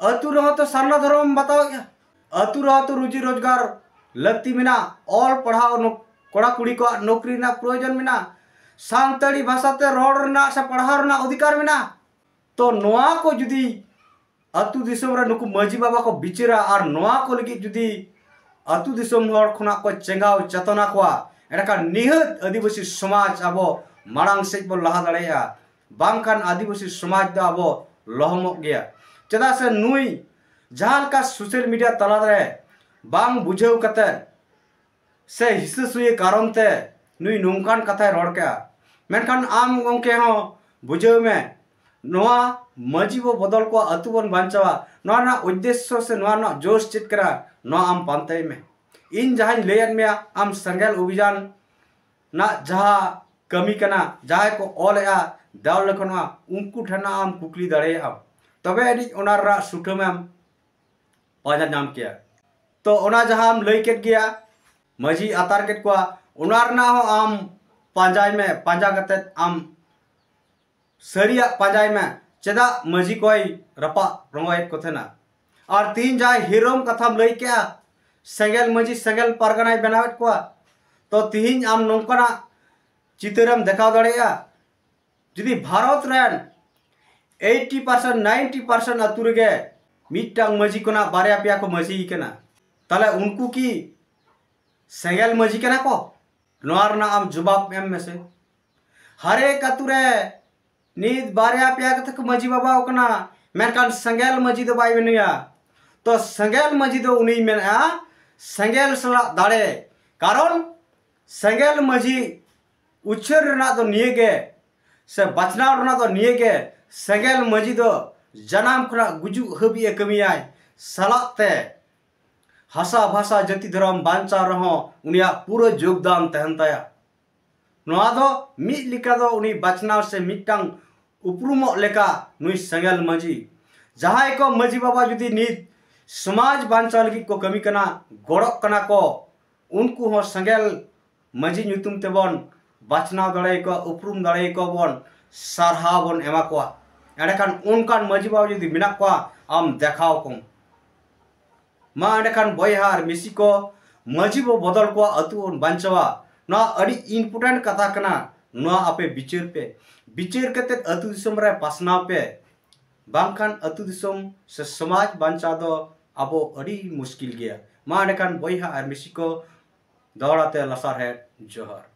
ᱟᱹᱛᱩ ᱨᱮᱦᱚᱸ ᱛᱚ ᱥᱟᱨᱱᱟ ᱫᱷᱚᱨᱚᱢ ᱵᱟᱛᱟᱣᱮᱫᱼᱟ, ᱟᱹᱛᱩ ᱨᱮᱦᱚᱸ ᱛᱚ ᱨᱩᱡᱤ ᱨᱳᱡᱽᱜᱟᱨ ᱞᱟᱹᱠᱛᱤ ᱢᱮᱱᱟᱜᱼᱟ, ᱚᱞ ᱯᱟᱲᱦᱟᱣ ᱱᱚ-, ᱠᱚᱲᱟ ᱠᱩᱲᱤ ᱠᱚᱣᱟᱜ ᱱᱚᱠᱨᱤ ᱨᱮᱱᱟᱜ ᱯᱨᱚᱭᱳᱡᱚᱱ ᱢᱮᱱᱟᱜᱼᱟ, ᱥᱟᱱᱛᱟᱲᱤ ᱵᱷᱟᱥᱟᱛᱮ ᱨᱚᱲ ᱨᱮᱱᱟᱜ ᱥᱮ ᱯᱟᱲᱦᱟᱣ ᱨᱮᱱᱟᱜ ᱚᱫᱷᱤᱠᱟᱨ ᱢᱮᱱᱟᱜᱼᱟ᱾ ᱛᱚ ᱱᱚᱣᱟ ᱠᱚ ᱡᱩᱫᱤ ᱟᱹᱛᱩ ᱫᱤᱥᱚᱢ ᱨᱮ ᱱᱩᱠᱩ ᱢᱟᱹᱡᱷᱤ ᱵᱟᱵᱟ ᱠᱚ ᱵᱤᱪᱟᱹᱨᱟ ᱟᱨ ᱱᱚᱣᱟ ᱠᱚ ᱞᱟᱹᱜᱤᱫ ᱡᱩᱫᱤ ᱟᱹᱛᱩ ᱫᱤᱥᱚᱢ ᱦᱚᱲ ᱠᱷᱚᱱᱟᱜ ᱠᱚ ᱪᱮᱸᱜᱟᱣ ᱪᱮᱛᱚᱱᱟ ᱠᱚᱣᱟ, ᱮᱸᱰᱮᱠᱷᱟᱱ ᱱᱤᱦᱟᱹᱛ ᱟᱹᱫᱤᱵᱟᱹᱥᱤ ᱥᱚᱢᱟᱡᱽ ᱟᱵᱚ ᱢᱟᱲᱟᱝ ᱥᱮᱫ ᱵᱚᱱ ᱞᱟᱦᱟ ᱫᱟᱲᱮᱭᱟᱜᱼᱟ᱾ ᱵᱟᱝᱠᱷᱟᱱ ᱟᱹᱫᱤᱵᱟᱹᱥᱤ ᱥᱚᱢᱟᱡᱽ ᱫᱚ ᱟᱵᱚ ᱞᱚᱦᱚᱢᱚᱜ ᱜᱮᱭᱟ᱾ ᱪᱮᱫᱟᱜ ᱥᱮ ᱱᱩᱭ ᱡᱟᱦᱟᱸ ᱞᱮᱠᱟ ᱥᱳᱥᱟᱞ ᱢᱤᱰᱤᱭᱟ ᱛᱟᱞᱟᱨᱮ ᱵᱟᱝ ᱵᱩᱡᱷᱟᱹᱣ ᱠᱟᱛᱮ ᱥᱮ ᱦᱤᱥᱟᱹ ᱥᱩᱭᱟᱹ ᱠᱟᱨᱚᱱ ᱛᱮ ᱱᱩᱭ ᱱᱚᱝᱠᱟᱱ ᱠᱟᱛᱷᱟᱭ ᱨᱚᱲ ᱠᱮᱜᱼᱟ᱾ ᱢᱮᱱᱠᱷᱟᱱ ᱟᱢ ᱜᱚᱢᱠᱮ ᱦᱚᱸ ᱵᱩᱡᱷᱟᱹᱣ ᱢᱮ, ᱱᱚᱣᱟ ᱢᱟᱹᱡᱷᱤ ᱵᱚ ᱵᱚᱫᱚᱞ ᱠᱚᱣᱟ, ᱟᱹᱛᱩ ᱵᱚᱱ ᱵᱟᱧᱪᱟᱣᱟ, ᱱᱚᱣᱟ ᱨᱮᱱᱟᱜ ᱩᱫᱽᱫᱮᱥᱥᱚ ᱥᱮ ᱱᱚᱣᱟ ᱨᱮᱱᱟᱜ ᱡᱳᱥ ᱪᱮᱫ ᱠᱟᱱᱟ, ᱱᱚᱣᱟ ᱟᱢ ᱯᱟᱱᱛᱮᱭ ᱢᱮ᱾ ᱤᱧ ᱡᱟᱦᱟᱸᱧ ᱞᱟᱹᱭᱟᱫ ᱢᱮᱭᱟ, ᱟᱢ ᱥᱮᱸᱜᱮᱞ ᱚᱵᱷᱤᱡᱟᱱ ᱨᱮᱱᱟᱜ ᱡᱟᱦᱟᱸ ᱠᱟᱹᱢᱤ ᱠᱟᱱᱟ, ᱡᱟᱦᱟᱸᱭ ᱠᱚ ᱚᱞᱮᱜᱼᱟ, ᱫᱟᱣ ᱞᱮᱠᱷᱟᱱᱚᱜᱼᱟ, ᱩᱱᱠᱩ ᱴᱷᱮᱱ ᱟᱢ ᱠᱩᱠᱞᱤ ᱫᱟᱲᱮᱭᱟᱜᱼᱟᱢ, ᱛᱚᱵᱮ ᱟᱹᱱᱤᱡ ᱚᱱᱟ ᱨᱮᱱᱟᱜ ᱥᱩᱴᱷᱟᱹᱢᱮᱢ ᱯᱟᱸᱡᱟ ᱧᱟᱢ ᱠᱮᱭᱟ᱾ ᱛᱚ ᱚᱱᱟ ᱡᱟᱦᱟᱸᱢ ᱞᱟᱹᱭ ᱠᱮᱫ ᱜᱮᱭᱟ, ᱢᱟᱹᱡᱷᱤ ᱟᱛᱟᱨ ᱠᱮᱫ ᱠᱚᱣᱟ, ᱚᱱᱟ ᱨᱮᱱᱟᱜ ᱦᱚᱸ ᱟᱢ ᱯᱟᱸᱡᱟᱭ ᱢᱮ, ᱯᱟᱸᱡᱟ ᱠᱟᱛᱮᱫ ᱟᱢ ᱥᱟᱹᱨᱤᱭᱟᱜ ᱯᱟᱸᱡᱟᱭ ᱢᱮ, ᱪᱮᱫᱟᱜ ᱢᱟᱹᱡᱷᱤ ᱠᱚᱭ ᱨᱟᱯᱟᱜ ᱨᱚᱝᱜᱚᱭᱮᱫ ᱠᱚ ᱛᱟᱦᱮᱱᱟ᱾ ᱟᱨ ᱛᱤᱦᱤᱧ ᱡᱟᱦᱟᱸᱭ ᱦᱤᱨᱳᱢ ᱠᱟᱛᱷᱟᱢ ᱞᱟᱹᱭ ᱠᱮᱜᱼᱟ, ᱥᱮᱸᱜᱮᱞ ᱢᱟᱹᱡᱷᱤ ᱥᱮᱸᱜᱮᱞ ᱯᱟᱨᱜᱟᱱᱟᱭ ᱵᱮᱱᱟᱣᱮᱫ ᱠᱚᱣᱟ, ᱛᱚ ᱛᱤᱦᱤᱧ ᱟᱢ ᱱᱚᱝᱠᱟᱱᱟᱜ ᱪᱤᱛᱟᱹᱨᱮᱢ ᱫᱮᱠᱷᱟᱣ ᱫᱟᱲᱮᱭᱟᱜᱼᱟ? ᱡᱩᱫᱤ ᱵᱷᱟᱨᱚᱛ ᱨᱮᱱ eighty percent, ninety percent ᱟᱹᱛᱩ ᱨᱮᱜᱮ ᱢᱤᱫᱴᱟᱝ ᱢᱟᱹᱡᱷᱤ ᱠᱷᱚᱱᱟᱜ ᱵᱟᱨᱭᱟ ᱯᱮᱭᱟ ᱠᱚ ᱢᱟᱹᱡᱷᱤ ᱠᱟᱱᱟ, ᱛᱟᱦᱞᱮ ᱩᱱᱠᱩ ᱠᱤ ᱥᱮᱸᱜᱮᱞ ᱢᱟᱹᱡᱷᱤ ᱠᱟᱱᱟ ᱠᱚ? ᱱᱚᱣᱟ ᱨᱮᱱᱟᱜ ᱟᱢ ᱡᱚᱵᱟᱵ ᱮᱢ ᱢᱮᱥᱮ᱾ ᱦᱟᱨᱮᱠ ᱟᱹᱛᱩ ᱨᱮ ᱱᱤᱛ ᱵᱟᱨᱭᱟ ᱯᱮᱭᱟ ᱠᱟᱛᱮ ᱠᱚ ᱢᱟᱹᱡᱷᱤ ᱵᱟᱵᱟᱣ ᱠᱟᱱᱟ, ᱢᱮᱱᱠᱷᱟᱱ ᱥᱮᱸᱜᱮᱞ ᱢᱟᱹᱡᱷᱤ ᱫᱚ ᱵᱟᱭ ᱵᱮᱱᱟᱣᱟ᱾ ᱛᱚ ᱥᱮᱸᱜᱮᱞ ᱢᱟᱹᱡᱷᱤ ᱫᱚ ᱩᱱᱤᱭ ᱢᱮᱱᱮᱜᱼᱟ ᱥᱮᱸᱜᱮᱞ ᱥᱟᱞᱟᱜ ᱫᱟᱲᱮ, ᱠᱟᱨᱚᱱ ᱥᱮᱸᱜᱮᱞ ᱢᱟᱹᱡᱷᱤ ᱩᱪᱷᱟᱹᱱ ᱨᱮᱱᱟᱜ ᱫᱚ ᱱᱤᱭᱟᱹ ᱜᱮ, ᱥᱮ ᱵᱟᱪᱷᱱᱟᱣ ᱨᱮᱱᱟᱜ ᱫᱚ ᱱᱤᱭᱟᱹ ᱜᱮ, ᱥᱮᱸᱜᱮᱞ ᱢᱟᱹᱡᱷᱤ ᱫᱚ ᱡᱟᱱᱟᱢ ᱠᱷᱚᱱᱟᱜ ᱜᱩᱡᱩᱜ ᱦᱟᱹᱵᱤᱡ ᱮ ᱠᱟᱹᱢᱤᱭᱟᱭ, ᱥᱟᱞᱟᱜ ᱛᱮ ᱦᱟᱥᱟ ᱵᱷᱟᱥᱟ ᱡᱟᱹᱛᱤ ᱫᱷᱚᱨᱚᱢ ᱵᱟᱧᱪᱟᱣ ᱨᱮᱦᱚᱸ ᱩᱱᱤᱭᱟᱜ ᱯᱩᱨᱟᱹ ᱡᱳᱜᱽᱫᱟᱱ ᱛᱟᱦᱮᱱ ᱛᱟᱭᱟ᱾ ᱱᱚᱣᱟ ᱫᱚ ᱢᱤᱫ ᱞᱮᱠᱟ ᱫᱚ ᱩᱱᱤ ᱵᱟᱪᱷᱱᱟᱣ ᱥᱮ ᱢᱤᱫᱴᱟᱝ ᱩᱯᱨᱩᱢᱚᱜ ᱞᱮᱠᱟ ᱱᱩᱭ ᱥᱮᱸᱜᱮᱞ ᱢᱟᱹᱡᱷᱤ, ᱡᱟᱦᱟᱸᱭ ᱠᱚ ᱢᱟᱹᱡᱷᱤ ᱵᱟᱵᱟ ᱡᱩᱫᱤ ᱱᱤᱛ ᱥᱚᱢᱟᱡᱽ ᱵᱟᱧᱪᱟᱣ ᱞᱟᱹᱜᱤᱫ ᱠᱚ ᱠᱟᱹᱢᱤ ᱠᱟᱱᱟ, ᱜᱚᱲᱚᱜ ᱠᱟᱱᱟ ᱠᱚ, ᱩᱱᱠᱩ ᱦᱚᱸ ᱥᱮᱸᱜᱮᱞ ᱢᱟᱹᱡᱷᱤ ᱧᱩᱛᱩᱢ ᱛᱮᱵᱚᱱ ᱵᱟᱪᱷᱱᱟᱣ ᱫᱟᱲᱮᱭᱟᱠᱚᱣᱟ, ᱩᱯᱨᱩᱢ ᱫᱟᱲᱮᱭᱟᱠᱚᱣᱟ ᱵᱚᱱ, ᱥᱟᱨᱦᱟᱣ ᱵᱚᱱ ᱮᱢᱟ ᱠᱚᱣᱟ᱾ ᱮᱸᱰᱮᱠᱷᱟᱱ ᱚᱱᱠᱟᱱ ᱢᱟᱹᱡᱷᱤ ᱵᱟᱵᱟ ᱡᱩᱫᱤ ᱢᱮᱱᱟᱜ ᱠᱚᱣᱟ, ᱟᱢ ᱫᱮᱠᱷᱟᱣ ᱠᱚᱢ᱾ ᱢᱟ ᱮᱸᱰᱮᱠᱷᱟᱱ ᱵᱚᱭᱦᱟ ᱟᱨ ᱢᱤᱥᱤ ᱠᱚ, ᱢᱟᱹᱡᱷᱤ ᱵᱚ ᱵᱚᱫᱚᱞ ᱠᱚᱣᱟ, ᱟᱹᱛᱩ ᱵᱚᱱ ᱵᱟᱧᱪᱟᱣᱟ᱾ ᱱᱚᱣᱟ ᱟᱹᱰᱤ important ᱠᱟᱛᱷᱟ ᱠᱟᱱᱟ᱾ ᱱᱚᱣᱟ ᱟᱯᱮ ᱵᱤᱪᱟᱹᱨ ᱯᱮ, ᱵᱤᱪᱟᱹᱨ ᱠᱟᱛᱮᱫ ᱟᱹᱛᱩ ᱫᱤᱥᱚᱢ ᱨᱮ ᱯᱟᱥᱱᱟᱣ ᱯᱮ, ᱵᱟᱝᱠᱷᱟᱱ ᱟᱹᱛᱩ ᱫᱤᱥᱚᱢ ᱥᱮ ᱥᱚᱢᱟᱡᱽ ᱵᱟᱧᱪᱟᱣ ᱫᱚ ᱟᱵᱚ ᱟᱹᱰᱤ ᱢᱩᱥᱠᱤᱞ ᱜᱮᱭᱟ᱾ ᱢᱟ ᱮᱸᱰᱮᱠᱷᱟᱱ ᱵᱚᱭᱦᱟ ᱟᱨ ᱢᱤᱥᱤ ᱠᱚ, ᱫᱚᱦᱲᱟ ᱛᱮ ᱞᱟᱥᱟᱨᱦᱮᱫ ᱡᱚᱦᱟᱨ᱾